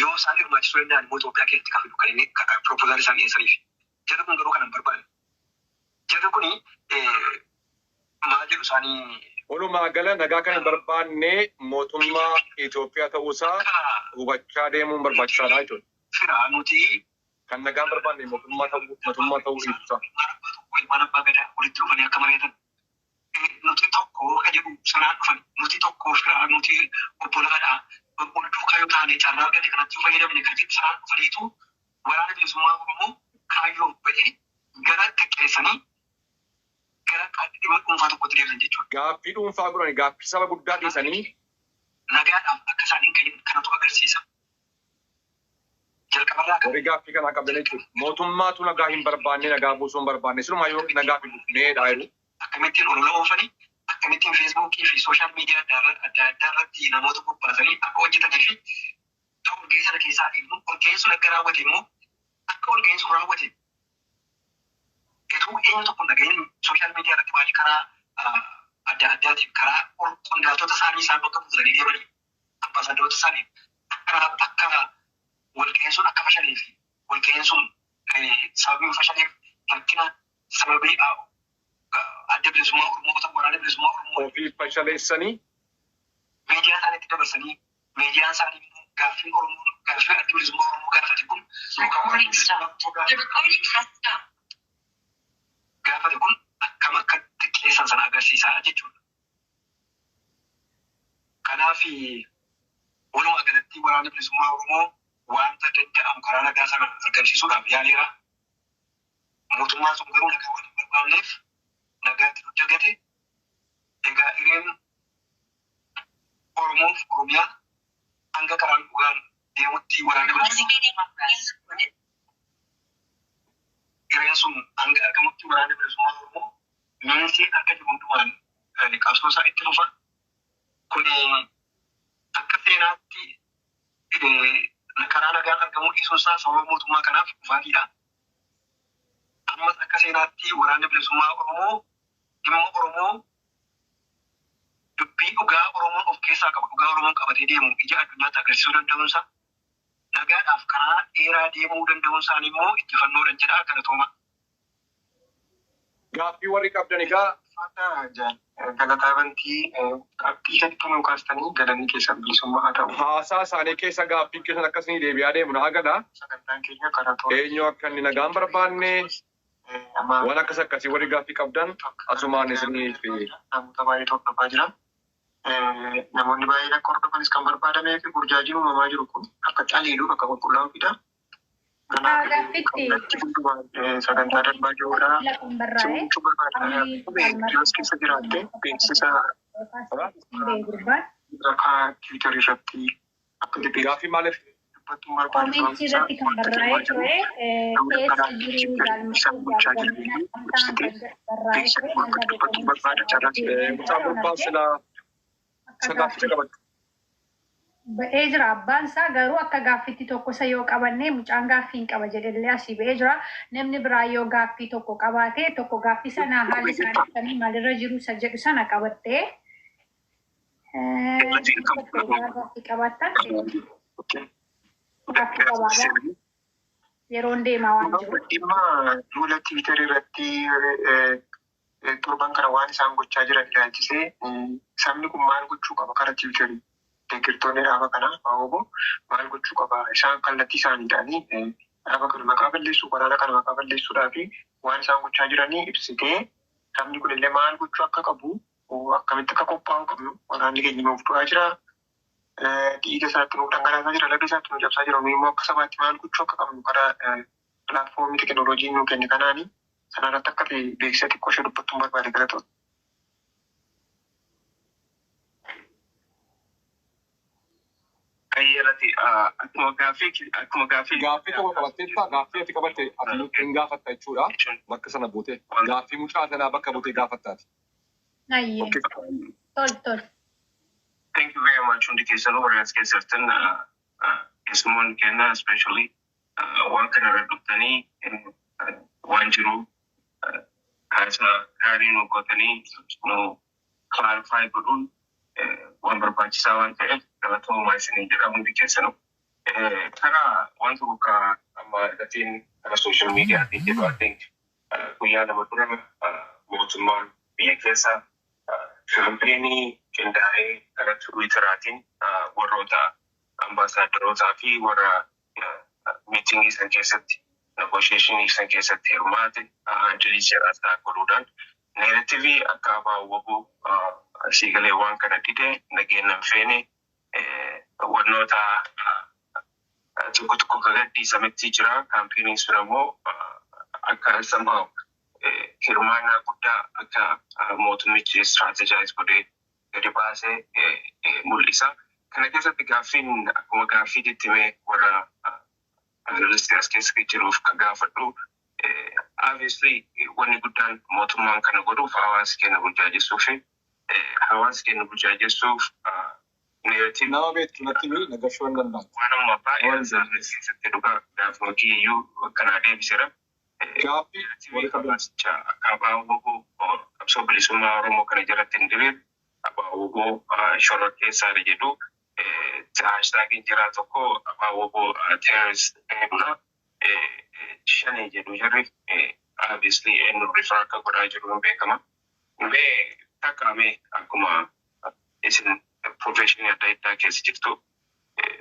Yoo isaan hirmaachisuu danda'an immoo Itoophiyaa keessatti kan fidu kan inni proposal isaan dhiyeessaniif. Jarri kun garuu kana hin barbaanne. Jarri kuni maal jedhu isaanii Walumaa gala nagaa kan hin barbaanne mootummaa Itoophiyaa ta'uusaa hubachaa deemuun barbaachisaadha jechuudha. Fira nuti Kan nagaa hin barbaanne mootummaa ta'uu ibsa. Ilmaan abbaa tokko, ilmaan abbaa gadaa walitti dhufanii akka mari'atan. Nuti tokko ka jedhu sanaan dhufan, nuti tokko fira, nuti obbolaadha, wal duukaa yoo taane carraa arganne kanatti yoo fayyadamne ka jedhu sanaan dhufaniitu waraana bilisummaa Oromoo kaayyoof ba'ee gara xiqqeessanii gara dhimma dhuunfaa tokkotti deebisan jechuudha. Gaaffii dhuunfaa godhani gaaffii saba guddaa dhiisanii Nagaadhaaf akka isaan hin ka'in kanatu agarsiisa. Jalqabarraa kan warri gaaffii kanaa qabdan jechuudha. Mootummaatu nagaa hin barbaanne, nagaa buusuu hin barbaanne, silumaa yoo nagaa fidufneedha jedhu. Akkamittiin olola oofanii, akkamittiin Facebookii fi social media adda addaa irratti namoota bobbaasanii akka hojjetanii fi ta'u walgahii sana keessaa dhiibnu, walgahiin sun akka raawwate immoo, akka walgahiin sun raawwate etuu eenyu tokko hin dhagahin social media irratti baay'ee karaa adda addaatiin karaa qondaaltota isaanii isaan bakka buusanii deemanii ambaasaaddaroota isaanii akka walga'iin sun akka fashalee fi walga'iin sun sababii fashaleef rakkina sababii adda bilisummaa Oromoo waraana bilisummaa Oromoo Ofii fashaleessanii miidiyaa isaaniitti dabarsanii miidiyaan isaanii immoo gaaffii Oromoo gaaffii adda bilisummaa Oromoo gaafate kun yookaan waraana bilisummaa Oromoo gaafate kun akkam akka xiqqeessan sana agarsiisaa jechuudha. Kanaaf walumaa galatti waraanni bilisummaa Oromoo wanta danda'amu karaa nagaa sana argamsiisuudhaaf yaaleera. Mootummaan sun garuu nagaa waan hin barbaanneef nagaatti dugda. Egaa hireen Oromoof Oromiyaa hanga karaan dhugaan deemutti waraanni bilisummaa hireen sun hanga argamutti waraanni bilisummaa Oromoo miinsee harka jiru hundumaan qabsoo isaa itti fufa. Kuni akka seenaatti karaa nagaan argamuu dhiisuun isaa sababa mootummaa kanaaf kufaatiidha. Ammas akka seenaatti waraanni bilisummaa Oromoo dhimma Oromoo dubbii dhugaa Oromoon of keessaa qabu dhugaa Oromoon qabatee deemu ija addunyaatti agarsiisuu danda'uunsa nagaadhaaf karaa dheeraa deemuu danda'uun isaanii immoo injifannoodha jedha, galatooma. Gaaffii warri qabdan egaa Galataa bantii qabxii hedduu nuu kaastanii galanii keessan bilisummaa haa ta'u. Haasaa isaanii keessa gaaffii keessan akkasii deebi'aa deemu naa gala. Sagantaan keenya karaa toora. Eenyu akka inni nagaan barbaanne waan akkas akkasii warri gaaffii qabdan asumaan isiniif. Namoota baay'eetu hordofaa jira. Namoonni baay'een akka hordofanis kan barbaadamee fi burjaajiin uumamaa jiru kun akka caliiluuf akka qulqullaa'uufidha. Kanaaf Gaaffitti sagantaa darbaa jirudha. Lafa barraa'ee Simachuu barbaada. Yoos keessa jiraatte beeksisa gurbaan sadarkaa Tiwiitarii irratti akka Gaaffii maaliif dubbattuu barbaadu Koomentii irratti kan barraa'ee ture keessa jiru jaallattuu barraa'ee ture nama Mucaa gurbaa silaa isa gaaffii qabatu. Ba'ee jira abbaan isaa garuu akka gaaffiitti tokko isa yoo qabanne mucaan gaaffii hin qaba jedhellee asii ba'ee jira. Namni biraa yoo gaaffii tokko qabaate tokko gaaffii sana haalli isaanii akkamii maalirra jiru isa jedhu sana qabattee gaaffii qabaattan gaaffii gabaabaa yeroon deemaa waan jiru. Dhimma duula Tiwiitarii irratti torban kana waan isaan gochaa jiran ilaalchisee sabni kun maal gochuu qaba karaa Tiwiitarii? Deeggartoonni dhaaba kanaa ABO maal gochuu qaba? Isaan kallattii isaaniidhaanii dhaaba kana maqaa balleessuu, waraana kana maqaa balleessuudhaa fi waan isaan gochaa jiranii ibsitee sabni kun illee maal gochuu akka qabu, akkamitti akka qophaa'uu qabnu, waraanni keenya nuuf du'aa jira. Dhiiga isaatti nuuf dhangalaasaa jira, lafee isaatti nuuf cabsaa jira. Nuyi immoo akka sabaatti maal gochuu akka qabnu karaa pilaatfoormii teekinooloojii nuu kenne kanaani sanarratti akka ta'e beeksisa xiqqoo ishee dubbattuun barbaade, galatoota. Qayyarati akkuma gaaffii Gaaffii tokko qabatteetta, gaaffii ati qabatte ati hin gaafatta jechuudha. Bakka sana buutee gaaffii mucaa sanaa bakka buutee gaafattaati. Ayyee, tol tol. Thank you very much hundi keessanuu warra as keessa jirtan, keessummoonni keenya especially waan kana irra dhuftanii waan jiru haasaa gaarii nu gootanii nu clarify godhuun waan barbaachisaa waan ta'eef galatoomaa isinii jedha hundi keessanuu. Karaa waan tokko ka amma gatiin karaa social mediaatiin jedhu, I think guyyaa 2 dura mootummaan biyya keessa kaampeenii qindaa'ee karaa Tiwiitaraatiin warroota ambaasaaddarootaa fi warra miitingii san keessatti negotiationii san keessatti hirmaate handilii seeraa godhuudhaan narrative akka ABO siigalee waan kana dide nageenya hin feene wannoota tokko tokko gagadhiisametti jira. Kaampeenii sun ammoo akka somehow hirmaannaa guddaa akka mootummichi strategize godhee gadi baasee mul'isa. Kana keessatti gaaffiin akkuma gaaffii jettimee warra analyst as keessa jiruuf kan gaafadhu, obviously wanni guddaan mootummaan kana godhuuf hawaasa keenya burjaajessuuf, hawaasa keenya burjaajessuuf narrative Nama beektu natti himi, nagashuu hin danda'amu. Waan amma baay'ee keessatti dhugaa gaafuma kiyyuu kanaa deebiseera. Gaaffii warri qabdan. Hawaasicha akka ABO qabsoo Qabsoo bilisummaa Oromoo kana jalatti hin diriirre ABO shororkeessaadha jedhu. Hashtagiin jira tokko ABO terrorist jedhudha. Shanii jedhu jarri obviously eenyu refer akka godhaa jiru hin beekama. Mee takka mee akkuma isin professionii adda addaa keessa jirtu,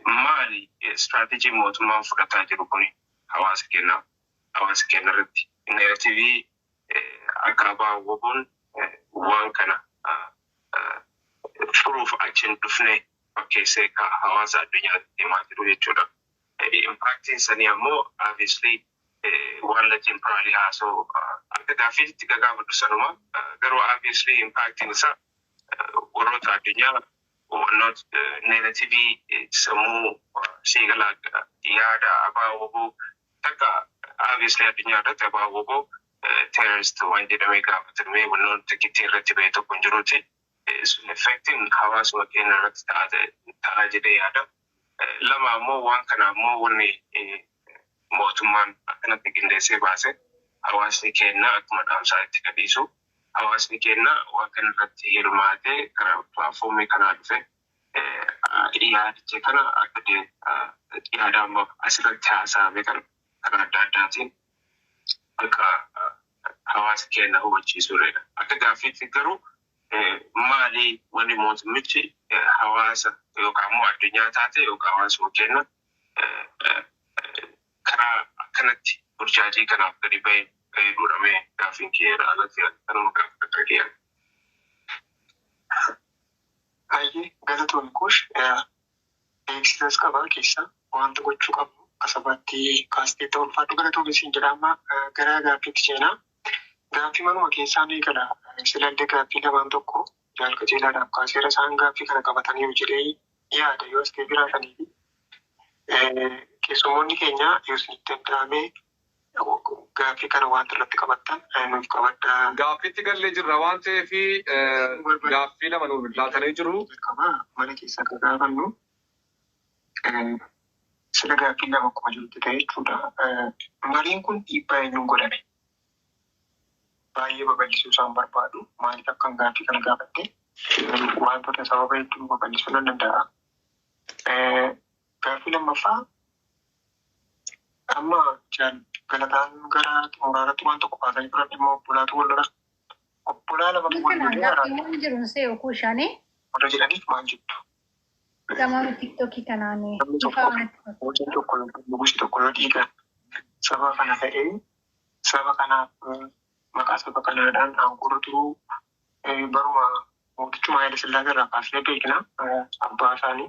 maali strategy mootummaan fudhataa jiru kuni hawaasa keenyaaf, hawaasa keenya irratti narrative akka ABO'n waan kana furuuf achi hin dhufne fakkeessee hawaasa addunyaatti deemaa jiru jechuudha. Impactiin sanii ammoo obviously waan latiin probably haasa'u akka gaaffiitti gagaafadhu sanuma, garuu obviously impactiin isaa warroota addunyaa not narrative sammuu siigalaa yaada ABO takka obviously addunyaa irratti ABO terrorist waan jedhamee gaafatamee wannoon tikittii irratti ba'e tokko hin jiruuti. Sun effectiin hawaasuma keenya irratti ta'aa jedhee yaada. Lama ammoo waan kana ammoo wanni mootummaan akkanatti qindeessee baase hawaasni keenya akkuma dhaamsaa itti gadhiisu, hawaasni keenya waan kana irratti hirmaatee karaa platformii kanaa dhufe yaadicha kana akka yaada amma asirratti haasa'ame kan karaa adda addaatiin akka hawaasa keenya hubachiisuudha. Akka gaaffiitti garuu maali wanni mootummichi hawaasa yookaan immoo addunyaa taate yookaan hawaasuma keenya karaa akkanatti burjaajii kanaaf gadi bahee godhamee gaaffiin kiyyeedha alatti kanuma gaafata kiyya. Baay'ee galatoon Kuush, beeksisas qabaa keessa wanta gochuu qabnu kasabaatti kaastee ta'u ulfaadhu, galatoon isin jedha. Amma gara gaaffiitti seenaa. Gaaffii manuma keessaa ni gala. Silallee gaaffii lamaan tokko jaal Qajeelaadhaaf kaaseera, isaan gaaffii kana qabatanii jedhee yaada yoo as jiraatanii fi keessummoonni keenya yoo isinitti danda'ame gaaffii kana wanta irratti qabattan nuuf qabadhaa. Gaaffiitti gallee jirra waan ta'eef gaaffii lama nuuf laatanii jiru. Jalqabaa mana keessa akka gaafannu sila gaaffii lama akkuma jirutti ta'e jechuudha. Mariin kun dhiibbaa eenyuun godhame? Baay'ee babal'isuu isaan barbaadu. Maaliif akkan gaaffii kana gaafatte wantoota sababa hedduu babal'isuu nan danda'a. Gaaffii lammaffaa, amma Galataan gara xumuraarratti waan tokko kaasanii turan, dhimma obbolaatu wal lola. Obbolaa lamatu wal Kana lolee gaaffiiwwan jiru se'u Kuushaanii warra jedhaniif maal jettu? Gama TikTokii kanaan Namni ifa tokko natti fakkaata. mootiin tokko yookiin nugusi tokko yoo dhiigan saba kana ta'ee saba kanaaf maqaa saba kanaadhaan aangoo turuu baruma mootichuma Haayile Sillaasee irraa kaasnee beekna, abbaa isaanii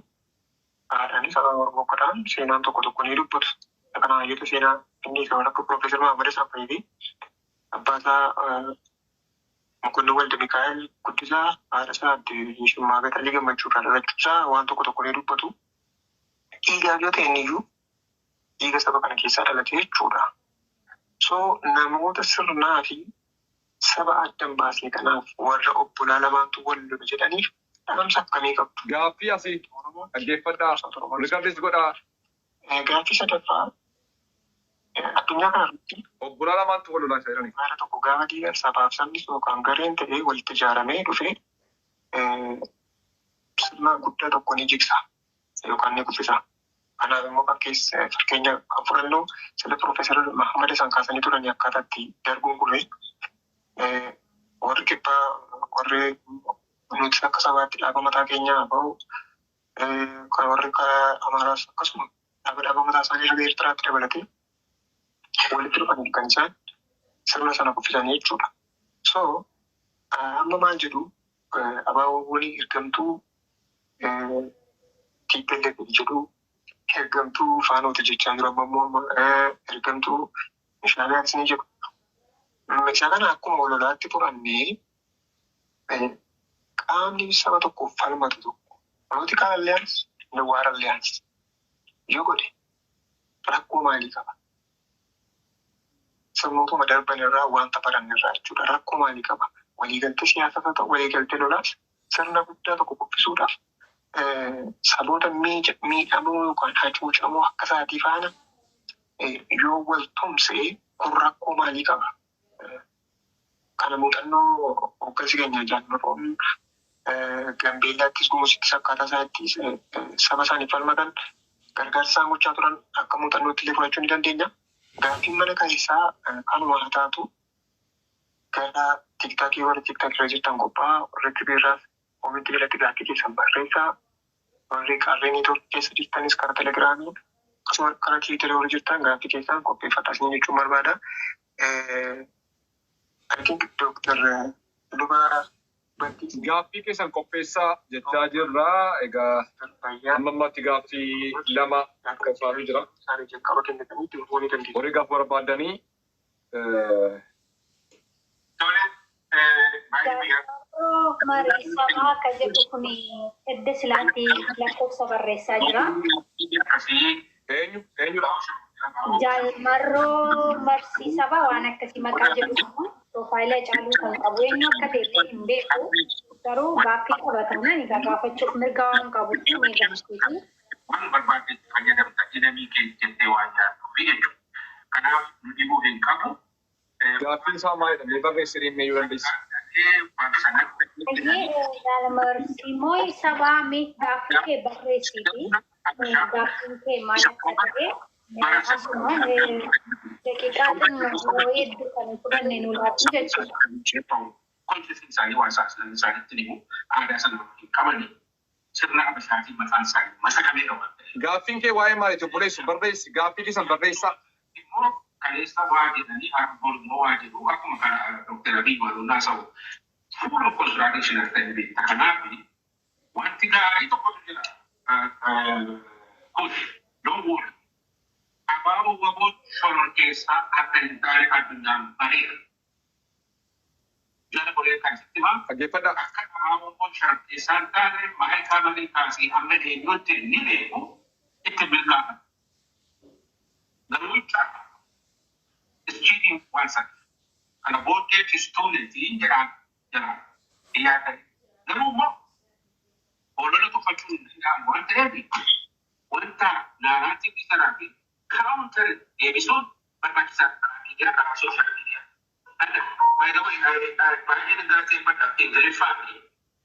haadhanii saba Oromoo akka ta'an seenaan tokko tokko ni dubbatu. Kana hayyoota seenaa inni isa akka Piroofeesar Mahammad Hassan fi abbaa isaa Mokonnin Walde Mikaa'el Guddisaa haadha isaa Aadde Yeshummaa Gaxalii Gammachuu irraa dhalachuusaa waan tokko tokko ni dubbatu. Dhiigaaf yoo ta'e inni iyyuu dhiiga saba kana keessaa dhalate jechuudha. So namoota sirnaa fi saba adda hin baasne kanaaf, warra obbolaa lamaantu wal lolu jedhaniif dhaamsa akkamii qabdu? Gaaffii asii dhaggeeffadhaa. Rikardis godhaa. Gaaffii sadaffaa, addunyaa kana irratti Obbolaa lamaantu wal lolaa jedhani. Haala tokko gaafa diigan sabaaf sabni yookaan gareen ta'ee walitti ijaaramee dhufee sirna guddaa tokko ni jigsa yookaan ni kuffisa. Kanaaf immoo fakkeenya kan fudhannu sila Piroofeesar Mahammad isaan kaasanii turanii akkaataa itti darbuun kufe warri kibbaa, warri nuti akka sabaatti dhaaba mataa keenyaa bahu, kan warri Amaaraas akkasuma dhaaba mataa isaanii haga Eertiraatti dabalatee walitti dhufanii kan isaan sirna sana kuffisanii jechuudha. So amma maal jedhu, ABO'n ergamtuu TPLF jedhu, ergamtuu Faanooti jechaa jiru, amma immoo ergamtuu Shaabiyaatis ni jedhu. Isa kana akkuma walolaatti fudhannee qaamni saba tokkoof falmatu tokko political alliance, war alliance yoo godhe rakkoo maalii qaba? Sirnootuma darban irraa wanta baranne irraa jechuudha. Rakkoo maalii qaba? Waliigaltee siyaasaa haa ta'u, waliigaltee lolaas, sirna guddaa tokko kuffisuudhaaf saboota miidhamoo yookaan hacuucamoo akka isaatii faana yoo wal tumsee kun rakkoo maalii qaba? Kana muuxannoo hooggansi keenya Jaal Marroon Gambeellaattis Gumuuzittis akkaataa isaanitti saba isaaniif falmatan, gargaarsa isaan gochaa turan akka muuxannootti illee fudhachuu ni dandeenya. Gaaffiin mana keessaa kanuma haa taatu. Gara TikTokii, warri TikTokii irra jirtan qophaa'aa, warri Tibiirraas comment jalatti gaaffii keessan barreessaa. Warri qarree networkii keessa jirtanis karaa Telegramii, akkasuma karaa Twitterii warri jirtan gaaffii keessan qopheeffadhaa isin jechuun barbaada. I think Dr. Luba Bantii. Gaaffii keessan qopheessaa jechaa jirra. Egaa amma ammaatti gaaffii lama qophaa'ee jira. Isaanii jalqaba kennitanii itti fufuu ni dandeessu. Warri gaaffii barbaadanii Tole, baay'ee biyya. Mariisamaa akka jedhu kun edda silaatti lakkoofsa barreessaa jira. Akkasii eenyu eenyudha? Jaalmarroo Marsiisabaa waan akkasii maqaa jedhu kun profile caaluu kan qabu eenyu akka ta'e illee hin beeku. Garuu gaaffii qabataman egaa gaafachuuf mirga waan qabuuf mee gaaffiiti. Waan barbaaddetti fayyadamta jedhamii kee jettee waan nyaattuufi jechuudha. Kanaaf nu dhibuu hin qabu. Gaaffiin isaa maalidha? Mee barreessanii mee yoo dandeessi? Ayyee, Jaalmarsiimoo sabaa, mee gaaffii kee barreessiiti. Gaaffiin kee maal akka ta'e asuma daqiiqaa xinnoo hedduu kan fudhanne nu laatu jechuudha. Conscience isaanii waan isaanitti himu, aadaa sana hin qabani, sirna Abashaatiin mataan isaanii masakamee qaba. Gaaffiin kee waa'ee maaliiti, obboleessu? Barreessi, gaaffii keessan barreessaa. Immoo kaleessa waa jedhanii, har'a immoo waa jedhu, akkuma kana Dr. Abiy waliin haasa'u fuula contradiction akka ta'e beekta. Kanaaf wanti gaarii tokkotu jira. Kun, don't worry. Abaaboo waboo shororkeessaa akka hin taane addunyaan bareera. Jala qoree kan sitti himaa. Dhaggeeffadhaa. Akka abaaboo shororkeessaa hin taane maayikaa malee kaasee amma eenyutti ni beeku, itti milkaa'an. Garuu cheating waan sana. Kana booddee tistuunetii jedhaan jira dhiyaatan. Garuu immoo olola tuffachuun hin danda'amu waan ta'eef, wanta narrative sanaa fi counter deebisuun barbaachisaadha. Karaa miidiyaa, karaa social media. Adda, by the way, baay'een galateeffadha Ingiliffaa fi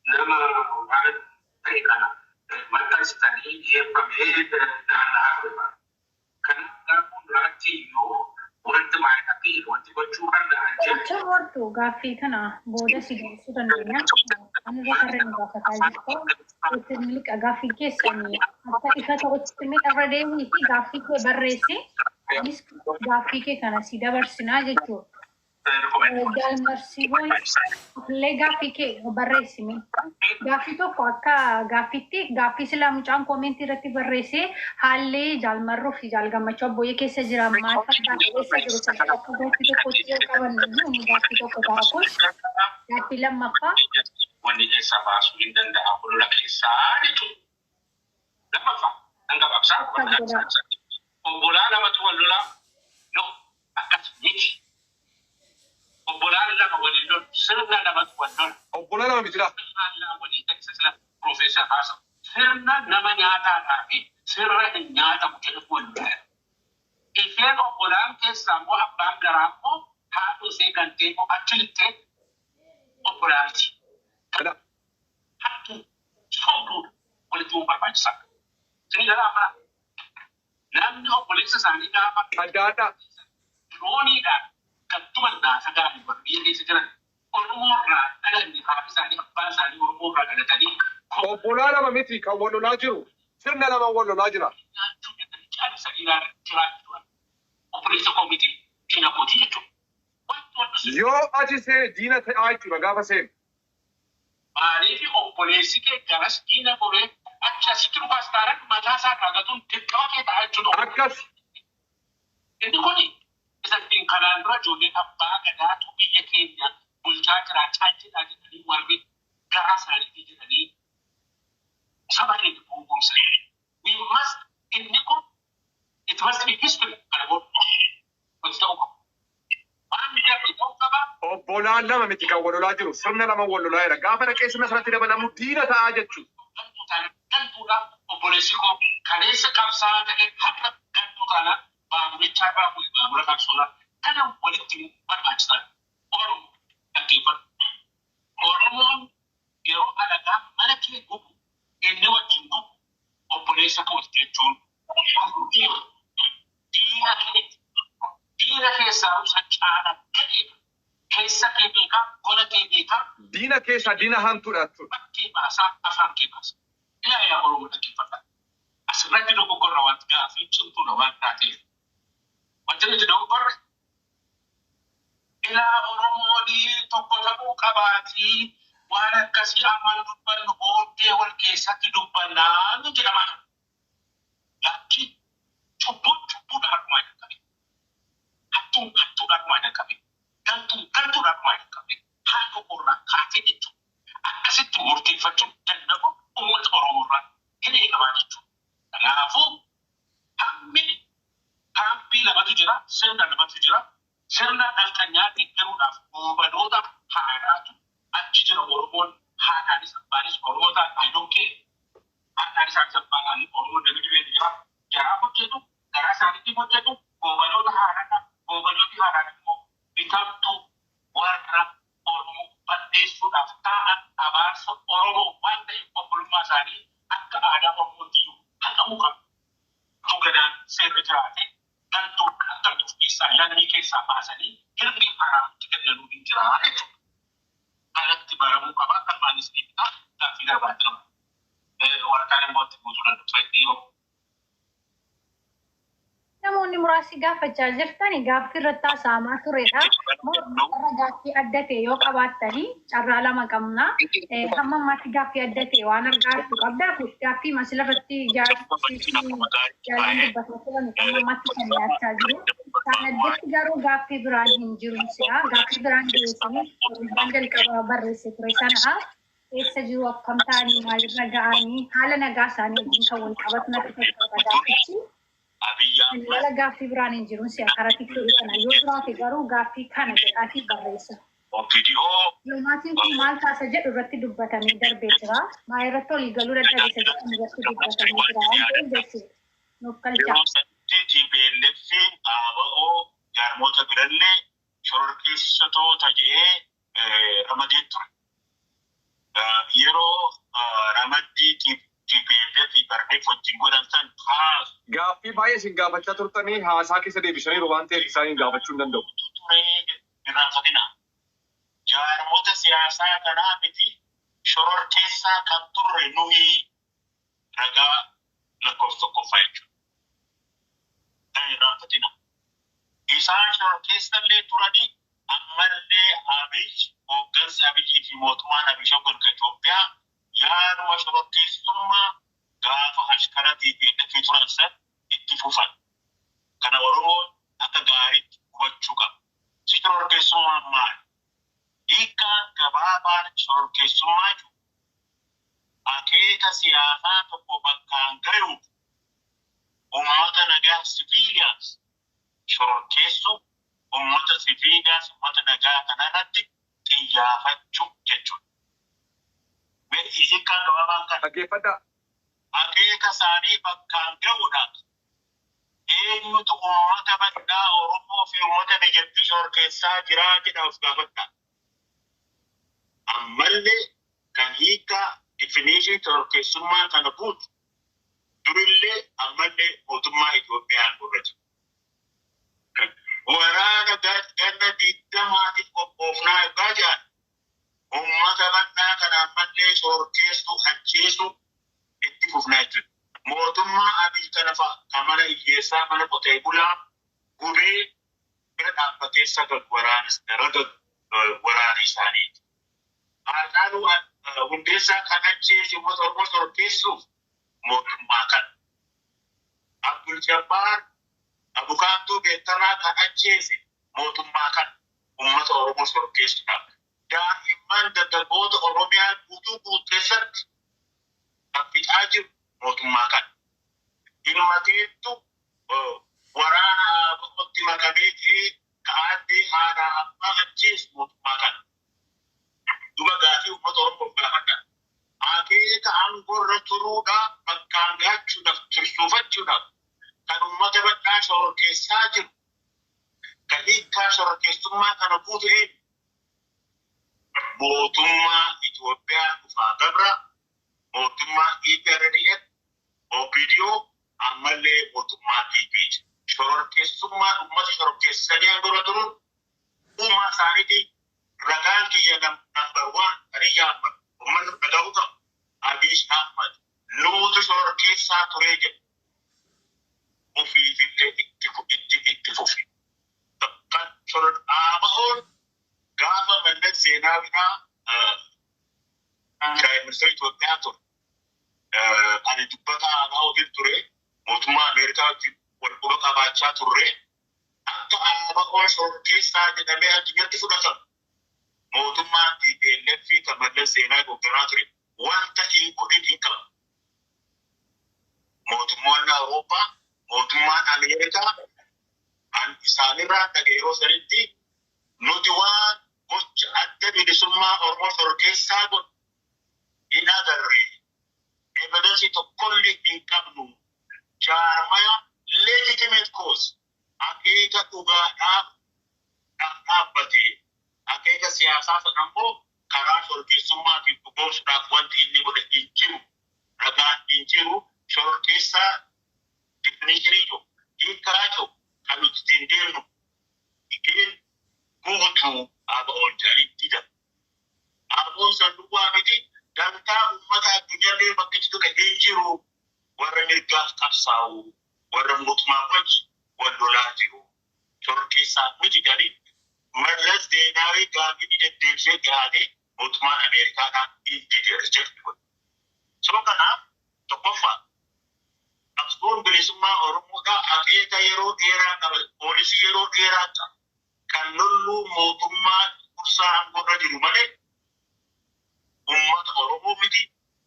nama waan ta'e kana maxxansitanii dhiyeeffamee naanna'aa ture. Kanaaf gara fuulduraatti iyyuu wanti maayilaqii wanti gochuu danda'an jira. Jecha wartu gaaffii kana booda si deebisuu dandeenya. Ani irra tarreen gaafataa jirtu. Itti miliqa gaaffii keessanii akka ifa ta'utti mee irra deemii fi gaaffii kee barreessi. Anis gaaffii kee kana si dabarsinaa jechuudha. Jaalmarsiiboon illee gaaffii kee barreessime. Gaaffii tokko akka gaaffiitti, gaaffii silaa mucaan commentii irratti barreessee, haalli Jaalmarruu fi Jaalgammachuu Abbooyyee keessa jira maal fakkaata, keessa jiru kan akka gaaffii tokkotti yoo qabannu iyyuu gaaffii tokko ta'a kun gaaffii lammaffaa. Wanni keessaa baasuu hin danda'a olola keessaa jechuudha. Lammaffaa nan gabaabsaa. Obbolaa lamatu wal lolaa, no, akkas miti. Obbolaan lama waliin lolu, sirna lamatu wal lola. Obbolaa lama miti laa. Sirna walii ta'e sila Profeesar haasa'u. Sirna nama nyaataadhaa fi sirna hin nyaatamu jedhu wal lola. Isheen obbolaan keessaa immoo abbaan garaa immoo haadha ishee gantee immoo achi lixxee obbolaa miti. Hattuu sobduudha, walitti himuun barbaachisaadha. Isin jalaa mara. Namni obboleessa isaanii gaafa Adda addaa. drooniidhaan gattuma naasa gaarii warra biyya keessa jiran Oromoo irraa dhalanne, haati isaanii abbaan isaanii Oromoo irraa dhalatanii Obbolaa lama miti kan wal lolaa jiru. Sirna lama wal lolaa jira. Nyaachuu jedhanii caallisanii jiraachuu, obboleessa koo miti, diina kooti jechuudha. Wanti wanti Yoo achi seene diina ta'aa jechuudha gaafa seenu. Maaliif obboleessi kee garas diina koree achi asitti dhufaas taanaan mataa isaa irraa gatuun dirqama kee ta'a jechuudha. Akkas. Inni kuni isa ittiin kanaan dura ijoolleen abbaa gadaatu biyya keenya bulchaa jira caalchidhaa jedhanii, warri garaa isaaniitii jedhanii saba keenya gowwoomsan. We must, inni kun it must be history, kana booda wanti ta'uu qabu. Waan darbe ta'uu qaba. Obbolaan lama miti kan wal lolaa jiru. Sirna lama wal lolaa jira. Gaafa dhaqee sirna sanatti dabalamu diina ta'aa jechuudha. Gantuu taana, gantuudha. Obboleessi koo kaleessa qabsaa'aa ta'e har'a gantuu taana, baaburicha irraa bu'e baabura qabsoodha. Kana walitti barbaachisaadha. Oromoo Dhaggeeffadhu. Oromoon yeroo alagaa mana kee gubu, inni wajjin gubu, obboleessa kooti jechuun diina keeti. Diina keessaa isa caala ta'edha. Keessa kee beekaa, gola kee beekaa, Diina keessaa diina hamtuudha jechuudha. bakkee baasaa, afaan kee baasa. Ilaa yaa Oromoo, dhaggeeffadha. Asirratti dogoggorra wanti gaaffii cimtuudha waan taateef. Wanti nuti dogoggorre, ilaa Oromoon tokko ta'uu qabaatii, waan akkasii amma nu dubbannu booddee wal keessatti dubbannaa nu jedhamaa jiru. Lakki, cubbuun cubbuudha harkumaa jalqabe. Hattuun hattuudha harkumaa jalqabe. Gantuun gantuudha harkumaa jalqabe. Haadha qorraa kaatee jechuudha. Akkasitti murteeffachuu danda'u uummata Oromoo irraa hin eegamaa jechuudha. Kanaafuu hammi kaampii lamatu jira, sirna lamatu jira. Sirna nafxanyaa deeggaruudhaaf goobanoota haadhaatu achi jira. Oromoon haadhaanis abbaanis Oromoo ta'an, I don't care. Haadhaanis abbaan Oromoo namni dhibeen jira. Jaraa hojjetu, garaa isaaniitiif hojjetu, goobanoota haadhaadha. Goobanooti haadhaan immoo bitamtuu warra Oromoo balleessuudhaaf taa'an, abaarsa Oromoo waan ta'eef obbolummaa isaanii akka aadaa Oromootti iyyuu haqamuu qabu. Utuu gadaan seerri jiraate, gantuu akka of keessaa lammii keessaa baasanii hirbii haraamtti kennanuu hin jiraa jechuudha. Kanatti baramuu qaba. Kalmaanis ni bitaa gaaffii darbaa jira. Waraqaan immoo itti guutuu danda'u. Fayyadii. Namoonni muraasni gaafachaa jirtan gaaffii irratti haasa'amaa turedha. Irra gaaffii adda ta'e yoo qabaattanii carraa lama qabna. Hamma ammaatti gaaffii adda ta'e waan argaa jirtu qabdaa. Gaaffii masila irratti jaalaan dubbataa turan hamma ammaatti kan dhiyaachaa jiru. Kan addatti garuu gaaffii biraan hin jiru si'a. Gaaffii biraan dhiyeessanii waan jalqabaa barreesse ture sana'a. Eessa jiru, akkam ta'anii, maalirra ga'anii, haala nagaa isaanii wajjin kan wal qabatu natti fakkaata gaaffichi. Wala gaaffii biraan hin jiru si'a karaa TikTokii kana yoo jiraate garuu gaaffii kana jedhaatii barreessa. Dippiloomaasiin kun maal taasa jedhu irratti dubbatamee darbee jira. Maa irratti olii galuu dadhabisa jedhamu irratti dubbatamee jira waan ta'eef jechuudha. Nuuf galchaa. Yeroo sanitti TPLF, ABO, jaarmoota birallee shororkeessitoota jedhee ramadee ture. Yeroo ramaddii TPLF barreef wajjin godhan san kaasu Gaaffii baay'ee isin gaafachaa turtanii haasaa keessa deebisaniiru waan ta'eef isaaniin gaafachuu hin danda'u. Ture irraanfatina. Jaarmoota siyaasaa kanaa miti, shororkeessaa kan turre nuyi, ragaa lakkoofsa tokkoffaa jechuudha. Kan irraanfatina. Isaan shororkeessallee turanii, ammallee Abiy, hooggansi Abiyyii fi mootummaan Abiy hoogganka Itoophiyaa yaaduma shororkeessummaa gaafa ashkaratii fi eddafii turan san itti fufan. Kana Oromoon akka gaariitti hubachuu qaba. Si shororkeessummaan maali? Hiikkaan gabaabaan shororkeessummaa jiru akeeka siyaasaa tokko bakkaan gayuuf uummata nagaa, civilians shororkeessu, uummata civilians, uummata nagaa kanarratti xiyyaafachuu jechuudha. Hiikkaan gabaabaan kana. Dhaggeeffadhaa. Akeeka isaanii bakkaan ga'uudhaaf eenyutu uummata bal'aa Oromoo fi uummata biyyattii shororkeessaa jiraa jedha of gaafadha. Ammallee kan hiikaa definition shororkeessummaa kana guutu durillee ammallee mootummaa Itoophiyaan gurra jira. Waraana ganna 20tiif qophoofnaa yookaan jedhan, uummata bal'aa kana ammallee shororkeessuu, ajjeesuu itti fufnaa jechuudha. Mootummaa Abiy kana fa'a kan mana hiyyeessaa, mana qotee bulaa gubee bira dhaabbatee sagadu waraana ragadu waraana isaaniiti. Haacaaluu Hundeessaa kan ajjeese uummata Oromoo shororkeessuuf mootummaa kana. Abdul Jabbaar abukaattuu beekamaa kan ajjeese mootummaa kana, uummata Oromoo shororkeessuudhaaf. Daa'imman dargaggoota Oromiyaa guutuu guutuu keessatti kan fixaa jiru mootummaa kana. Ilmateettu waraana ABOtti makamee ta'ee ka'aaddee haadhaa abbaa ajjeesu mootummaa kana. Duba gaafii uummata Oromoof gaafadha. Akeeka aangoo turuudhaaf, bakkaan gaachuudhaaf, tursuufachuudhaaf kan uummata bal'aa shororkeessaa jiru, kan hiikkaa shororkeessummaa kana guutu eenyu? Mootummaa Itoophiyaa dhufaa gabra, mootummaa EPRDF, OPDO, ammallee mootummaa PP. Shororkeessummaa uummata shororkeessanii aangoo turuun uumaa isaaniiti. Ragaan kiyya number one Abiy Ahmad, uummanni dhaga'uu qabu. Abiy Ahmad nuutu shororkeessaa turee jedhu ofiifillee itti fufi. Kan ABO'n gaafa Mallas Zeenaawidhaa Prime Minister Itoophiyaa ture. Ani dubbata ABO'tiin ture, mootummaa Ameerikaa wajjin wal quba qabaachaa turre, akka ABO'n shororkeessaa jedhamee addunyaatti fudhatamu mootummaan TPLF fi kan Mallas Zeenaawii hoogganaa ture wanta hin godhin hin qabu. Mootummoonni Awurooppaa, mootummaan Ameerikaa an isaanirraa dhage yeroo sanitti, nuti waan gocha Adda Bilisummaa Oromoo shororkeessaa godhu hin agarre. Evidence tokkollee hin qabnu. Jaarmaya legitimate cause, akeeka dhugaadhaaf dhaabbate, akeeka siyaasaa sana immoo karaa shororkeessummaatiin dhugoomsuudhaaf wanti inni godhe hin jiru. Ragaan hin jiru. Shororkeessaa definition jiru, hiikkaa jiru kan nuti ittiin deemnu hin guutuu ABO'n jedhanii dida. ABO'n san duwwaa miti, dantaa uummata addunyaallee bakka itti tuqe hin jiru. Warra mirgaaf qabsaa'u, warra mootummaa wajji wal lolaa jiru. Shororkeessaa miti jedhanii Mallas Zeenaawii gaafii ni deddeebisee dhiyaatee mootummaan Ameerikaadhaan hin dide, reject godhe. So kanaaf tokkoffaa, qabsoon bilisummaa Oromoodhaa akeeka yeroo dheeraa qaba, poolisii yeroo dheeraa qaba. Kan lolluu mootummaa kursaa aangoorra jiru malee uummata Oromoo miti,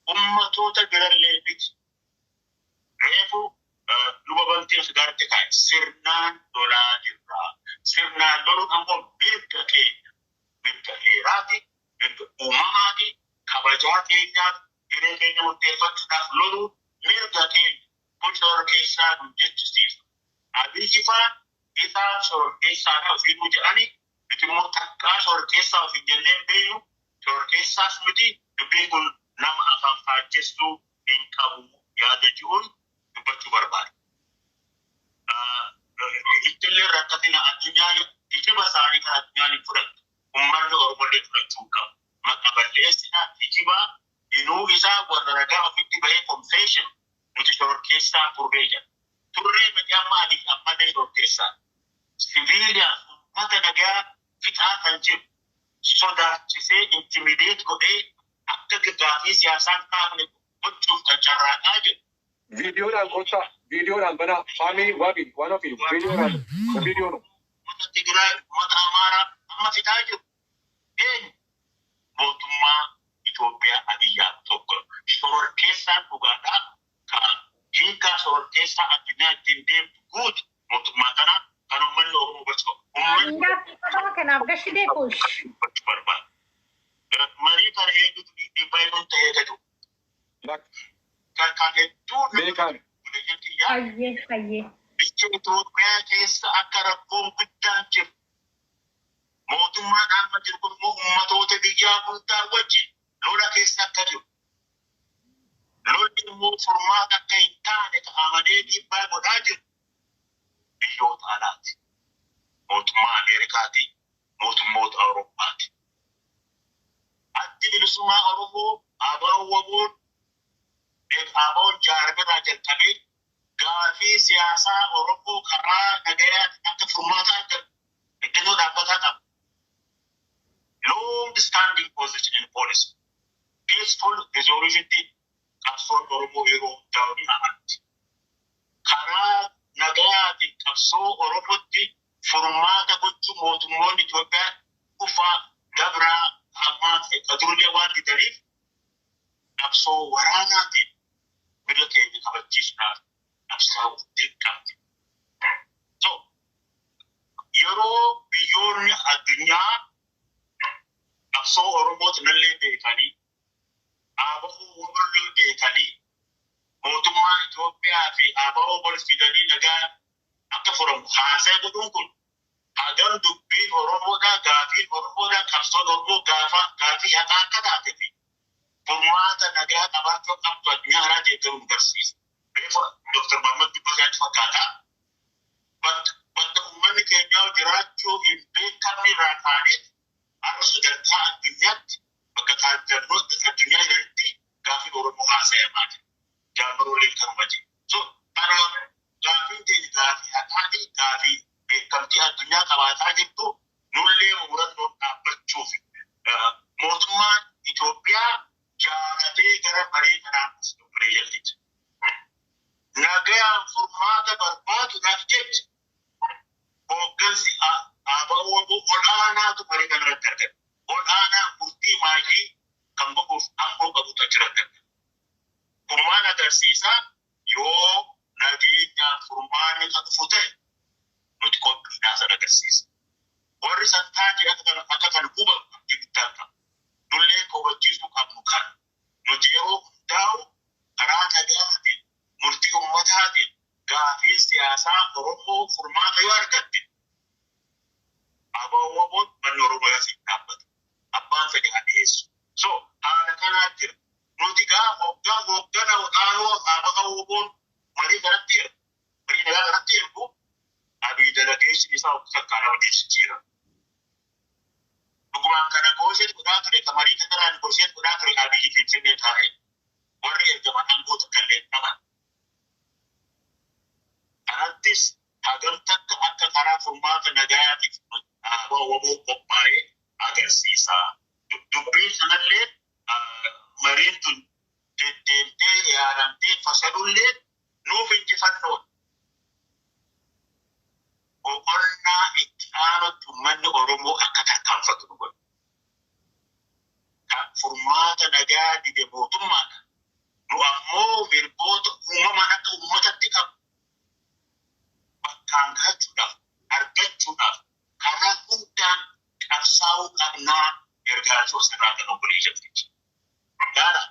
uummatoota birallee miti. Reefu luba bantii as gaaritti kaa'e, sirnaan lolaa jirra. Sirnaan loluun ammoo mirga keenya, mirga heeraati, mirga uumamaati, kabajaa keenyaaf, hiree keenya murteeffachuudhaaf loluun mirga keenya. Kun shororkeessaa nu jechisiisa. Abiyyi faan isaan shororkeessaadha ofiinuu jedhani, nuti immoo takkaa shororkeessaa ofiin jennee hin beeknu, shororkeessaas miti. Dubbiin kun nama afaan faajjessuu hin qabu yaada jiruun dubbachuu barbaada. Ittillee rakkatina addunyaa, kijiba isaanii kan addunyaan hin fudhattu. Uummanni Oromollee fudhachuu hin qabu. Maqa balleessinaa kijibaa inuu isaa warra ragaa ofitti bahee confession nuti shororkeessaa turree jedha. Turree miti, amma adii ammallee shororkeessaa. Siviiliyaan uummata nagaa fixaa kan jiru, sodaachisee, intimidate godhee akka gaafii siyaasaan kaafne gochuuf kan carraaqaa jiru. Viidiyoodhaan kottaa, viidiyoodhaan banaa, faamii wabii waan ofii viidiyoodhaan viidiyoon. Uummata Tigraay, uummata Amaaraa amma fixaa jiru. Eenyu? Mootummaa Itoophiyaa Abiyyaa tokko. Shororkeessaan dhugaadhaa kan hiikaa shororkeessaa addunyaa ittiin deemtu guutu mootummaa kana kan uummanni Oromoo hubachuu qabu. Uummanni Gaaffii qabaa kanaaf gashidee kush. hubachuu barbaada. Marii kana eenyutu dhiibbaa eenyuun ta'ee gadu. Kan hedduu nama Beekaan. buleeyyan kiyyaa Hayyee, hayyee. biyya Itoophiyaa keessa akka rakkoon guddaan jiru. Mootummaan amma jiru kun immoo uummatoota biyyaa guddaa wajjin lola keessa akka jiru. Lolli immoo furmaata akka hin taane amanee dhiibbaa godhaa jiru biyyoota alaati. Mootummaa Ameerikaati, mootummoota Awurooppaati. Addi Bilisummaa Oromoo, ABO WBO'n, ABO'n jaarmirraa jalqabee gaafii siyaasaa Oromoo karaa nagayaatiin akka furmaata argatu ejjennoo dhaabbataa qaba. Long standing position in policy. Peaceful resolution qabsoon Oromoo yeroo hundaa'u ni amanti. Karaa nagayaatiin qabsoo Oromootti furmaata gochuu mootummoonni Itoophiyaa dhufaa dabraa ammaa ka durullee waan didaniif, qabsoo waraanaatiin mirga keenya kabachiisuudhaaf qabsaa'uuf dirqamti. So, yeroo biyyoonni addunyaa qabsoo Oromooti nallee beekanii, ABO WBOllee beekanii, mootummaa Itoophiyaa fi ABO wal fidanii nagaa akka furamu haasaa godhuun kun Hagam dubbiin Oromoodhaa, gaafiin Oromoodhaa, qabsoon Oromoo gaafa gaafii haqaa akka taate fi furmaata nagaa qabaachuu qabdu addunyaa karaa deeggaruu nu barsiisa. Reefu Dr. Muhammad dubbataa fakkaata. Bakka uummanni keenyaa jiraachuu hin beekamne irraa kaanee har'a sadarkaa addunyaatti bakka taajjabnoota addunyaa irratti gaafiin Oromoo haasayamaa jira. Jaarmarooliin kanuma jira. So kanaaf gaafiin keenya gaafii haqaati, gaafii beekamtii addunyaa qabaataa jirtu nullee murannoon dhaabbachuuf mootummaan Itoophiyaa jaalatee gara marii kanaan as dhufee jal'isa. Nagaan furmaata barbaaduudhaaf jecha hooggansi ABO ol'aanaatu marii kanarratti argame. Ol'aanaa murtii maayii kan godhuuf aangoo qabutu achirratti argame. Kun maal agarsiisa? Yoo nageenyaan furmaanni kan dhufu ta'e nuti qophiidhaa sana agarsiisa. Warri santaa jedhan akka kana hubatu abdii guddaa qaba. Nullee hubachiisuu qabnu kana. Nuti yeroo hundaa'u karaa nagaatiin, murtii ummataatiin gaafii siyaasaa Oromoo furmaata yoo argatte ABO manni Oromoo yaasiin dhaabbata. Abbaan fedhe haa dhiyeessu. So haala kanaa jira. Nuti gaa hoggaa hoggana olaanoo ABO marii kanatti ergu. Marii nagaa kanatti ergu Abiy dalageessi isaa takkaa nama jijjiira. Dhugumaan kana goosee godhaa ture, ka marii kanarraan goosee godhaa ture Abiyyi Finfinnee taa'ee warri ergaman aangoo takka illee qaban. Kanattis hagam takka akka karaa furmaata nagayaatiif ABO qophaa'ee agarsiisa. Dubbiin sanallee mariin tun deddeemtee yaalamtee fasalullee nuuf injifannoodha. Boqonnaa itti aanutti uummanni Oromoo akka tarkaanfatu nu godha. Kan furmaata nagaa dide mootummaadha. Nu ammoo mirgoota uumamaan akka uummatatti qabu bakkaan gahachuudhaaf, argachuudhaaf karaa hundaan qabsaa'uu qabnaa ergaa asirraa kan obbolee jabtichi. Gaara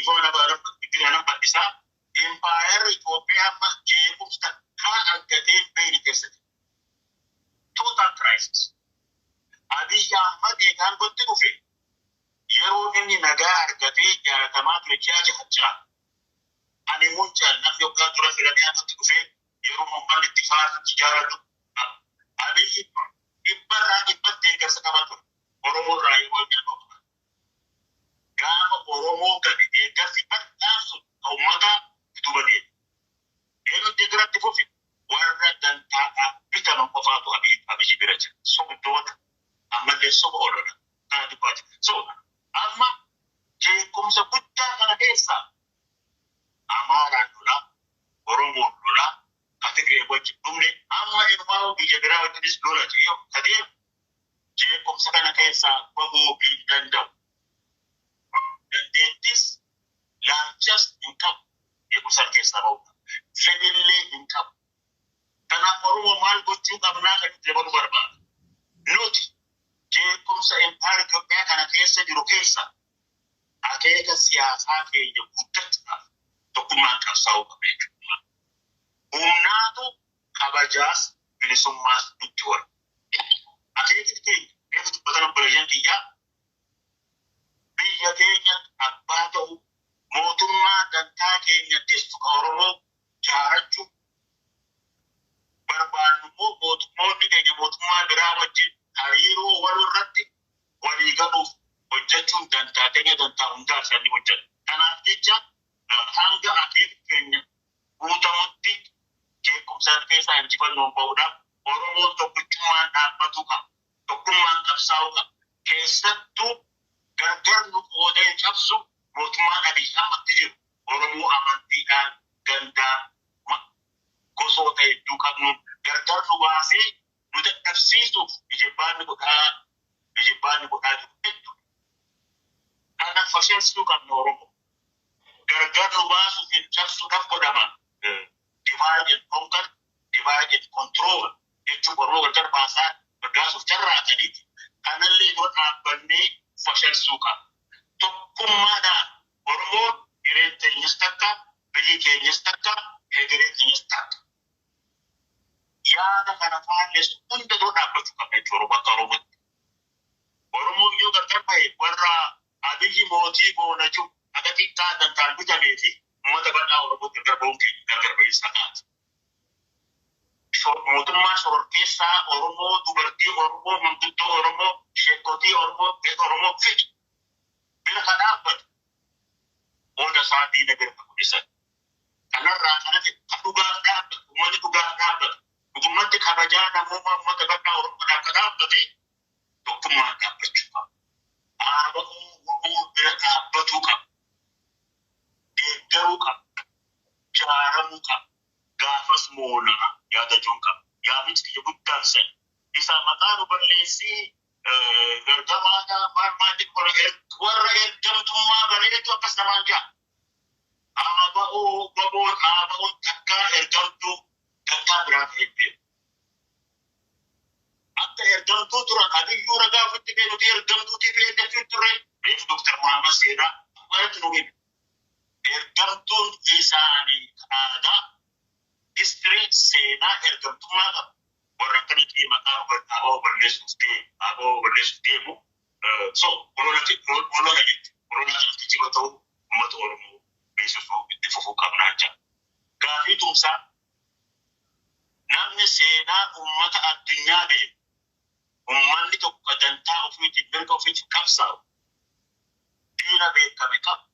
ifoo nama itti nama bal'isaa impaayerri Itoophiyaa amma jeequmsa kaa argatee beeni keessatti. Total crisis. Abiy Ahmad eegaan gotti dhufe yeroo inni nagaa argatee jaalatamaa ture ji'a jaha. Ani muncaan namni waggaa dura filamee akkatti dhufe yeroo uummanni itti faarsutti jaalatu. Abiyyi dhibbarraa dhibbatti deeggarsa qaba ture. Oromoo irraa yeroo inni qabu. Gaafa Oromoo gadi deeggarsi bal'aan sun ka uummataa duuba deema. Eenyu deeggaratti fufe? Warra dantaadhaaf bitaman qofaatu Abiyyi bira jira. Sobdoota ammallee soba olola. Kana dubbaa jira. So amma jeequmsa guddaa kana keessa Amaaraan lolaa, Oromoon lolaa, ka Tigree wajjin dhumne amma inumaa biyya biraa wajjinis lola jedhee ka deemu jeequmsa kana keessaa bahuu hin danda'u. Dandeettis laalchas hin qabu jeequmsa keessaa bahuu. Fedhillee hin qabu. Kanaaf Oromoo maal gochuu qabnaa kan itti dabaluu barbaada. Nuti jeequmsa impaayera Itoophiyaa kana keessa jiru keessa akeeka siyaasaa keenya guddachuudhaaf tokkummaan qabsaa'uu qabna jechuudha. Humnaatu kabajaas bilisummaas nutti hora. Akeekni keenya reefu dubbatan obboleeyyan kiyyaa biyya keenya abbaa ta'u, mootummaa dantaa keenya tissu ka Oromoo jaarachuu barbaannu immoo mootummoonni keenya mootummaa biraa wajjin hariiroo waluu irratti walii galuuf hojjechuun dantaa keenya, dantaa hundaa isaanii hojjetu. Kanaaf jecha hanga akeekni keenya guutamutti jeequmsa keessaa injifannoon bahuudhaaf Oromoon tokkichummaan dhaabbatuu qaba. Tokkummaan qabsaa'uu qaba. Keessattuu gargar nu qoodee cabsu mootummaan Abiy Ahmad jiru Oromoo amantiidhaan, gandaa, gosoota hedduu qabnuun gargar nu baasee nu dadhabsiisuuf ijibbaanni godhaa jiru jechuudha. Kana fashilsuu qabna Oromoo. Gargar nu baasuuf hin cabsuudhaaf godhama. Divide and conquer, divide and control jechuun Oromoo gargar baasaa gargaarsuuf carraaqaniiti. Kanallee dura dhaabbannee fashalsuu qabna. Tokkummaadhaan Oromoon hireen teenyas takka, biyyi keenyas takka, hegereen teenyas takka. Yaada kana faallessu Hunda dura dhaabbachuu qabna jechuudha bakka Oromootti. Oromoon yoo gargar bahe, warra Abiyyi mootii goona jiru aga xiqqaa dantaan bitamee fi uummata bal'aa Oromoo gargar bahuun keenya gargar bahiinsa taati. Mootummaa shororkeessaa Oromoo, dubartii Oromoo, manguddoo Oromoo, sheekotii Oromoo, beeka Oromoo fixu bira ka dhaabbatu hunda isaa diina bira ka guddisan. Kanarraa kanatti ka dhugaaf dhaabbatu, uummanni dhugaaf dhaabbatu, dhugumatti kabajaa namummaa uummata bal'aa Oromoodhaaf ka dhaabbate tokkummaan dhaabbachuu qaba. ABO WBO bira dhaabbatuu qaba. Deeggaruu qaba. Jaaramuu qaba. Gaafas moonaa yaadachuun qaba. Yaamichi kiyya guddaan san. Isa maqaa nu balleessii ergamaadha, maal maal warra ergamtummaa bareedu akkas namaan jaa. ABO WBO ABO'n takkaa ergamtuu dantaa biraa ta'ee beeku. Akka ergamtuu turan Abiyyuu ragaa ofitti bee, nuti ergamtuutii fi ergamtuu turre reefu Dr. Muhammad Seenaa dhugaatti nu hime. Ergamtuun isaanii aadaa history seenaa ergamtummaa qaba. Warra akkanitti maqaa ABO balleessuuf deemu, ABO balleessuuf deemu, so olola olola jechuudha. Olola kanatti jiba ta'uu uummata Oromoo beeksisuu itti fufuu qabnaa jira. Gaafii tumsaa, namni seenaa uummata addunyaa beeku, uummanni tokko dantaa ofiitiin, mirga ofiitiin qabsaa'u diina beekame qaba.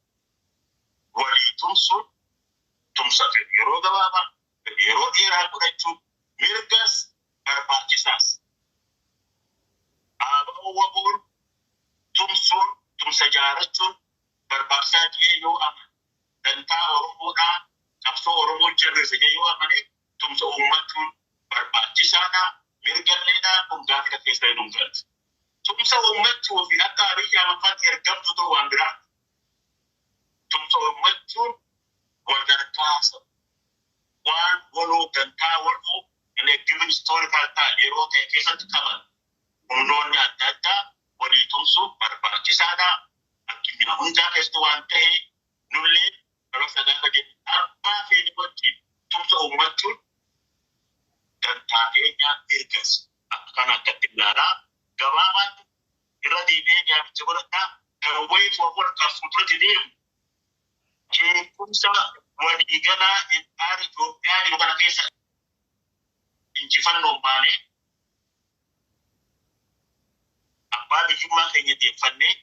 Walii tumsuun tumsa fedhu yeroo gabaabaa, yeroo dheeraa godhachuun mirgas barbaachisaas. ABO WBO'n tumsuun, tumsa jaarachuun barbaachisaa jedhee yoo amane, dantaa Oromoodhaa, qabsoo Oromoo jabeessa jedhee yoo amane, tumsa uummachuun barbaachisaadha. Mirgalleedha, kun gaafii keessa hin galti. Tumsa uummachuu fi akka Abiyyi Ahmad ergamtu ta'u waan biraa. Tumsa uummachuun wal gargaarsa. Waan waloo, dantaa waloo in a given historical time yeroo ta'e keessatti qaban humnoonni adda addaa walii tumsuun barbaachisaadha. Addunyaa hundaa keessatti waan ta'e, nullee barumsa gaafa jennu abbaa feene wajjin tumsa uummachuun dantaa keenya, mirgas akkana akkatti ilaalaa. Gabaabaatti irra deebi'ee yaamicha godhadhaa, the way forward kan fuulduratti deemu jeequmsa waliigalaa impaayera Itoophiyaa jiru kana keessa injifannoon baanee, abbaa biyyummaa keenya deeffannee,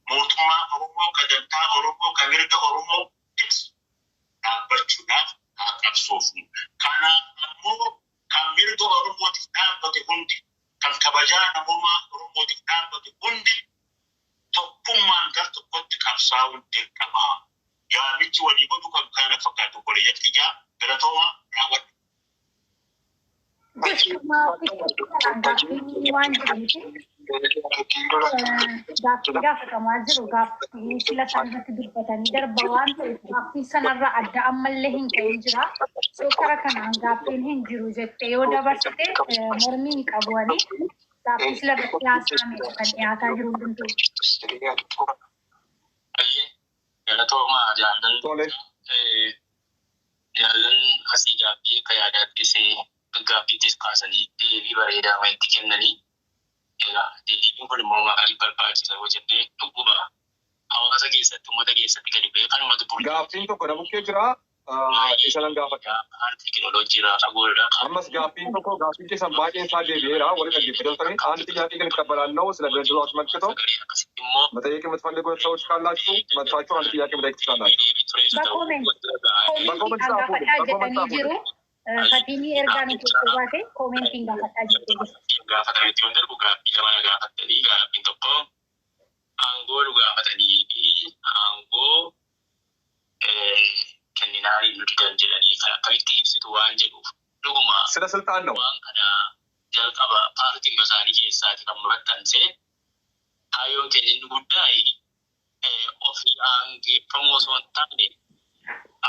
mootummaa Oromoo ka dantaa Oromoo, ka mirga Oromoo tiksu dhaabbachuudhaaf haa qabsoofnu. Kanaaf ammoo kan mirga Oromootiif dhaabbate hundi, kan kabajaa namummaa Oromootiif dhaabbate hundi tokkummaan gar tokkotti qabsaa'uun dirqama. Yaamichi walii godhu kan kana fakkaatu, obboleeyyan kiyyaa, galatooma, raawwadhu. Gaaffii waan jiru miti. Gaaffii gaafatamaa jiru, gaaffii sila isaan irratti dubbatanii darba waan ta'eef, gaaffii sanarra adda ammallee hin ka'in jira. So kara kanaan gaaffiin hin jiru jettee yoo dabarsite mormii hin qabu ani. Gaaffii sila irratti haasa'ame kan dhiyaataa jiru hundumtuu. Baay'ee galatooma jaallan. Tole. Jaallan asii gaaffii akka yaadaattis gaaffiittis kaasanii deebii bareedaa itti kennanii. Egaa deebiin kun immoo maaliif barbaachisa yoo jennee, dhuguma hawaasa keessatti, uummata keessatti gadi bu'ee kanumatu bulchu. Gaaffiin tokko na bukkee jira. Isa nan gaafadha. Afaan teekinooloojii irraa fagoodha. Ammas gaaffiin tokko, gaaffiin keessan baay'een isaa deebi'eera. ወደ dhaggeeffattoonni አንድ ጥያቄ ግን እቀበላለሁ። ስለ ድርድሩ አስመልክቶ Akkasitti immoo መጠየቅ የምትፈልጉ ሰዎች ካላችሁ መጥታችሁ አንድ ጥያቄ መጠየቅ ትችላላችሁ። deebii tureessu በ ta'uu comment በ comment Commentiin ጻፉልን። gaafadhaa በ comment jedhanii jiru. ጻፉልን። Fatiin ergaa nu keessoo baate commentiin gaafadhaa jettee jirti. Gaafatametti yoon darbu, gaaffii lama na gaafatanii, gaaffiin tokko aangoo nu gaafatanii fi aangoo kenninaa nu didan jedhanii kan akkamitti ibsitu waan jedhuuf, dhuguma ስለ ስልጣን ነው። waan kana jalqaba paartiin isaanii keessaati kan maxxanse. Kaayyoon keenya inni guddaa ofii aangeeffamuu osoo hin taane,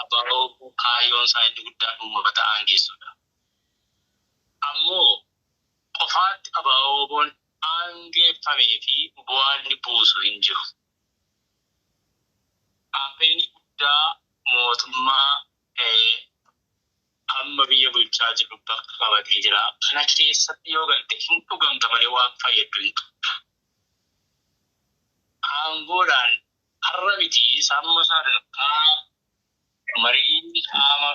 ABO kaayyoon isaa inni guddaan uummata aangeessudha. Ammoo qofaatti ABO'n aangeeffamee fi bu'aan inni buusu hin jiru. Kaampeenii guddaa mootummaa Amma biyya bulchaa jiru bakka qabatee jira. Kana keessatti yoo galte hin dhugamta malee waan fayyadu hin qabdu. Aangoodhaan har'a miti samma sadarkaa mariin qaama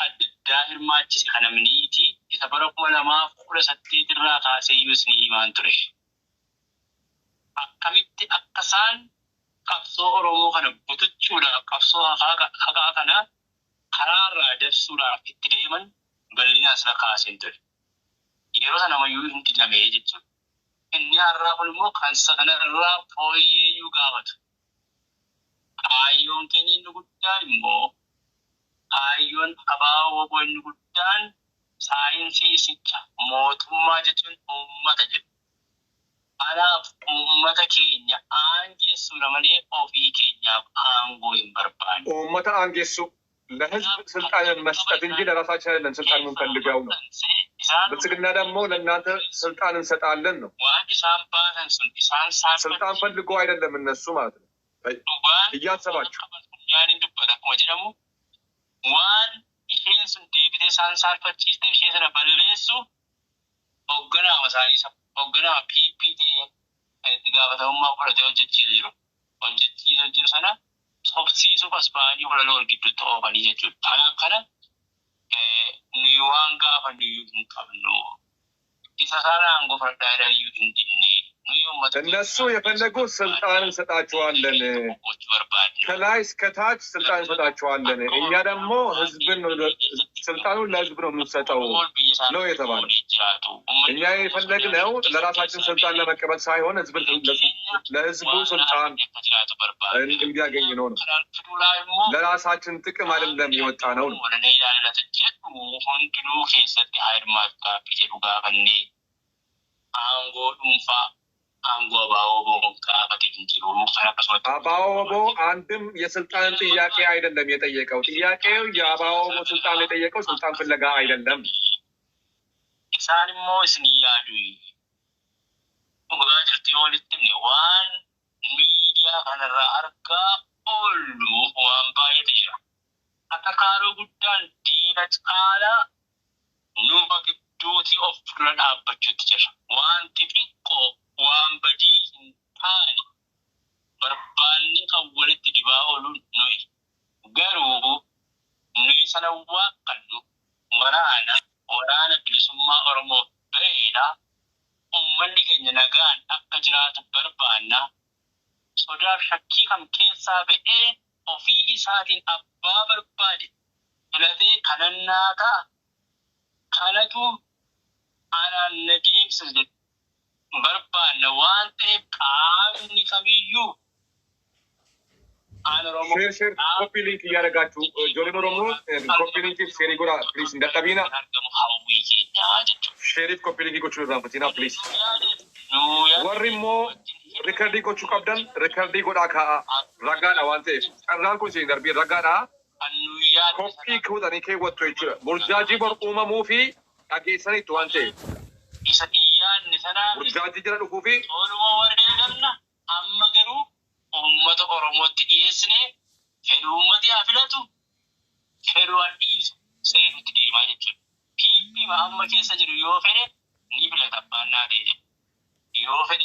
adda addaa hirmaachise kana miniiti isa bara 2018 irraa kaasee iyyuu isin himaan ture. Akkamitti akka isaan qabsoo Oromoo kana butuchuudhaaf, qabsoo haqaa kana karaarraa dabsuudhaaf itti deeman bal'inaan sila kaaseen ture. Yeroo sana ammayyuu hin didamee jechuudha. Inni har'aa kun immoo kan isa kanarraa fooyyeeyyuu gaafatu. Kaayyoon keenya inni guddaan immoo, kaayyoon ABO inni guddaan, saayinsii isicha mootummaa jechuun uummata jedhu. Kanaaf uummata keenya aangessuudha malee ofii keenyaaf aangoo hin barbaanne. uummata aangessu፣ ለህዝብ ስልጣንን መስጠት እንጂ ለራሳችን አይደለም ስልጣን የምንፈልገው ነው። ብልጽግና ደግሞ ለእናንተ ስልጣን እንሰጣለን ነው። Waan isaan baasan sun isaan ስልጣን ፈልጎ አይደለም እነሱ ማለት ነው። Dhugaan እያሰባችሁ funyaan hin dubbata akkuma jedhamu, waan isheen sun deebitee isaan saalfachiiste, ishee sana balleessu, hogganaama isaanii, hogganaama PP ta'ee kan itti gaafatamummaa fudhatee hojjechiisu jiru. Hojjechiisu jiru sana sobsiisuuf as ba'anii hololoo wal gidduutti oofanii jechuudha. Kanaaf kana nuyi waan gaafannu iyyuu hin qabnu. Isa isaan aangoo fudhadhaa iyyuu hin dinne. Nuyi uummata እነሱ የፈለጉት ስልጣን እንሰጣችኋለን፣ gochuu barbaadna. ከላይ እስከ ታች ስልጣን እንሰጣችኋለን። እኛ ደግሞ ህዝብን ነው፣ ስልጣኑን ለህዝብ ነው የምንሰጠው ነው የተባለው። እኛ የፈለግነው ለራሳችን ስልጣን ለመቀበል ሳይሆን ህዝብን፣ ለህዝቡ ስልጣን እንዲያገኝ ነው። ለራሳችን ጥቅም አይደለም የወጣ ነው ነው። Hundinuu keessatti haa hirmaatu gaaffii jedhu gaafannee, aangoo dhuunfaa, aangoo ABO gaafate hin jiru. Kan akkasumatti አባኦቦ አንድም የስልጣን ጥያቄ አይደለም የጠየቀው። ጥያቄው የአባኦቦ ስልጣን የጠየቀው ስልጣን ፍለጋ አይደለም። Isaan immoo isinii yaadu, dhugaa jirti yoo walitti himne, waan miidiyaa kanarraa argaa oollu waan baay'eetu jira. Akka kaaroo guddaan diina caalaa numa gidduutii of dura dhaabbachuutti jira. Wanti xiqqoo waan badii hin taane barbaanne kan walitti dibaa oolu nuyi. Garuu nuyi sana waaqannu waraana bilisummaa Oromoo ba'eedha. Uummanni keenya nagaan akka jiraatu barbaanna. Sodaaf shakkii kam keessaa ba'ee ofii isaatiin abbaa barbaade filatee kanannaa ta'a. Kanatu anaan na deemsisa jedhu barbaanna waan ta'eef, qaamni kamiyyuu aan Oromoo Share, share, copy link እያደረጋችሁ ijoolleen Oromoo copy link share godhaa please, hin dadhabina. Argamu hawwii keenyaa jechuudha. Share iif copy link gochuu irraanfatina please. Nuu yaade Warri immoo record gochuu qabdan record godhaa kaa'aa, ragaadha waan ta'eef carraan kun isin darbii ragaadha. Kan nu yaade Koppii godhanii keewwattu jechuudha. Burjaajii bor uumamuu fi dhageessaniitu waan ta'eef isa xiyyaanni sanaa burjaajii jala dhufuu fi toluma wareegamna. Amma garuu uummata Oromootti dhiyeessine, fedhu uummati haa filatu, fedhu haa dhiisu, seerutti deemaa jechuudha. PP amma keessa jiru yoo fedhe ni filata, abbaan naa ta'e jedhu. Yoo fedhe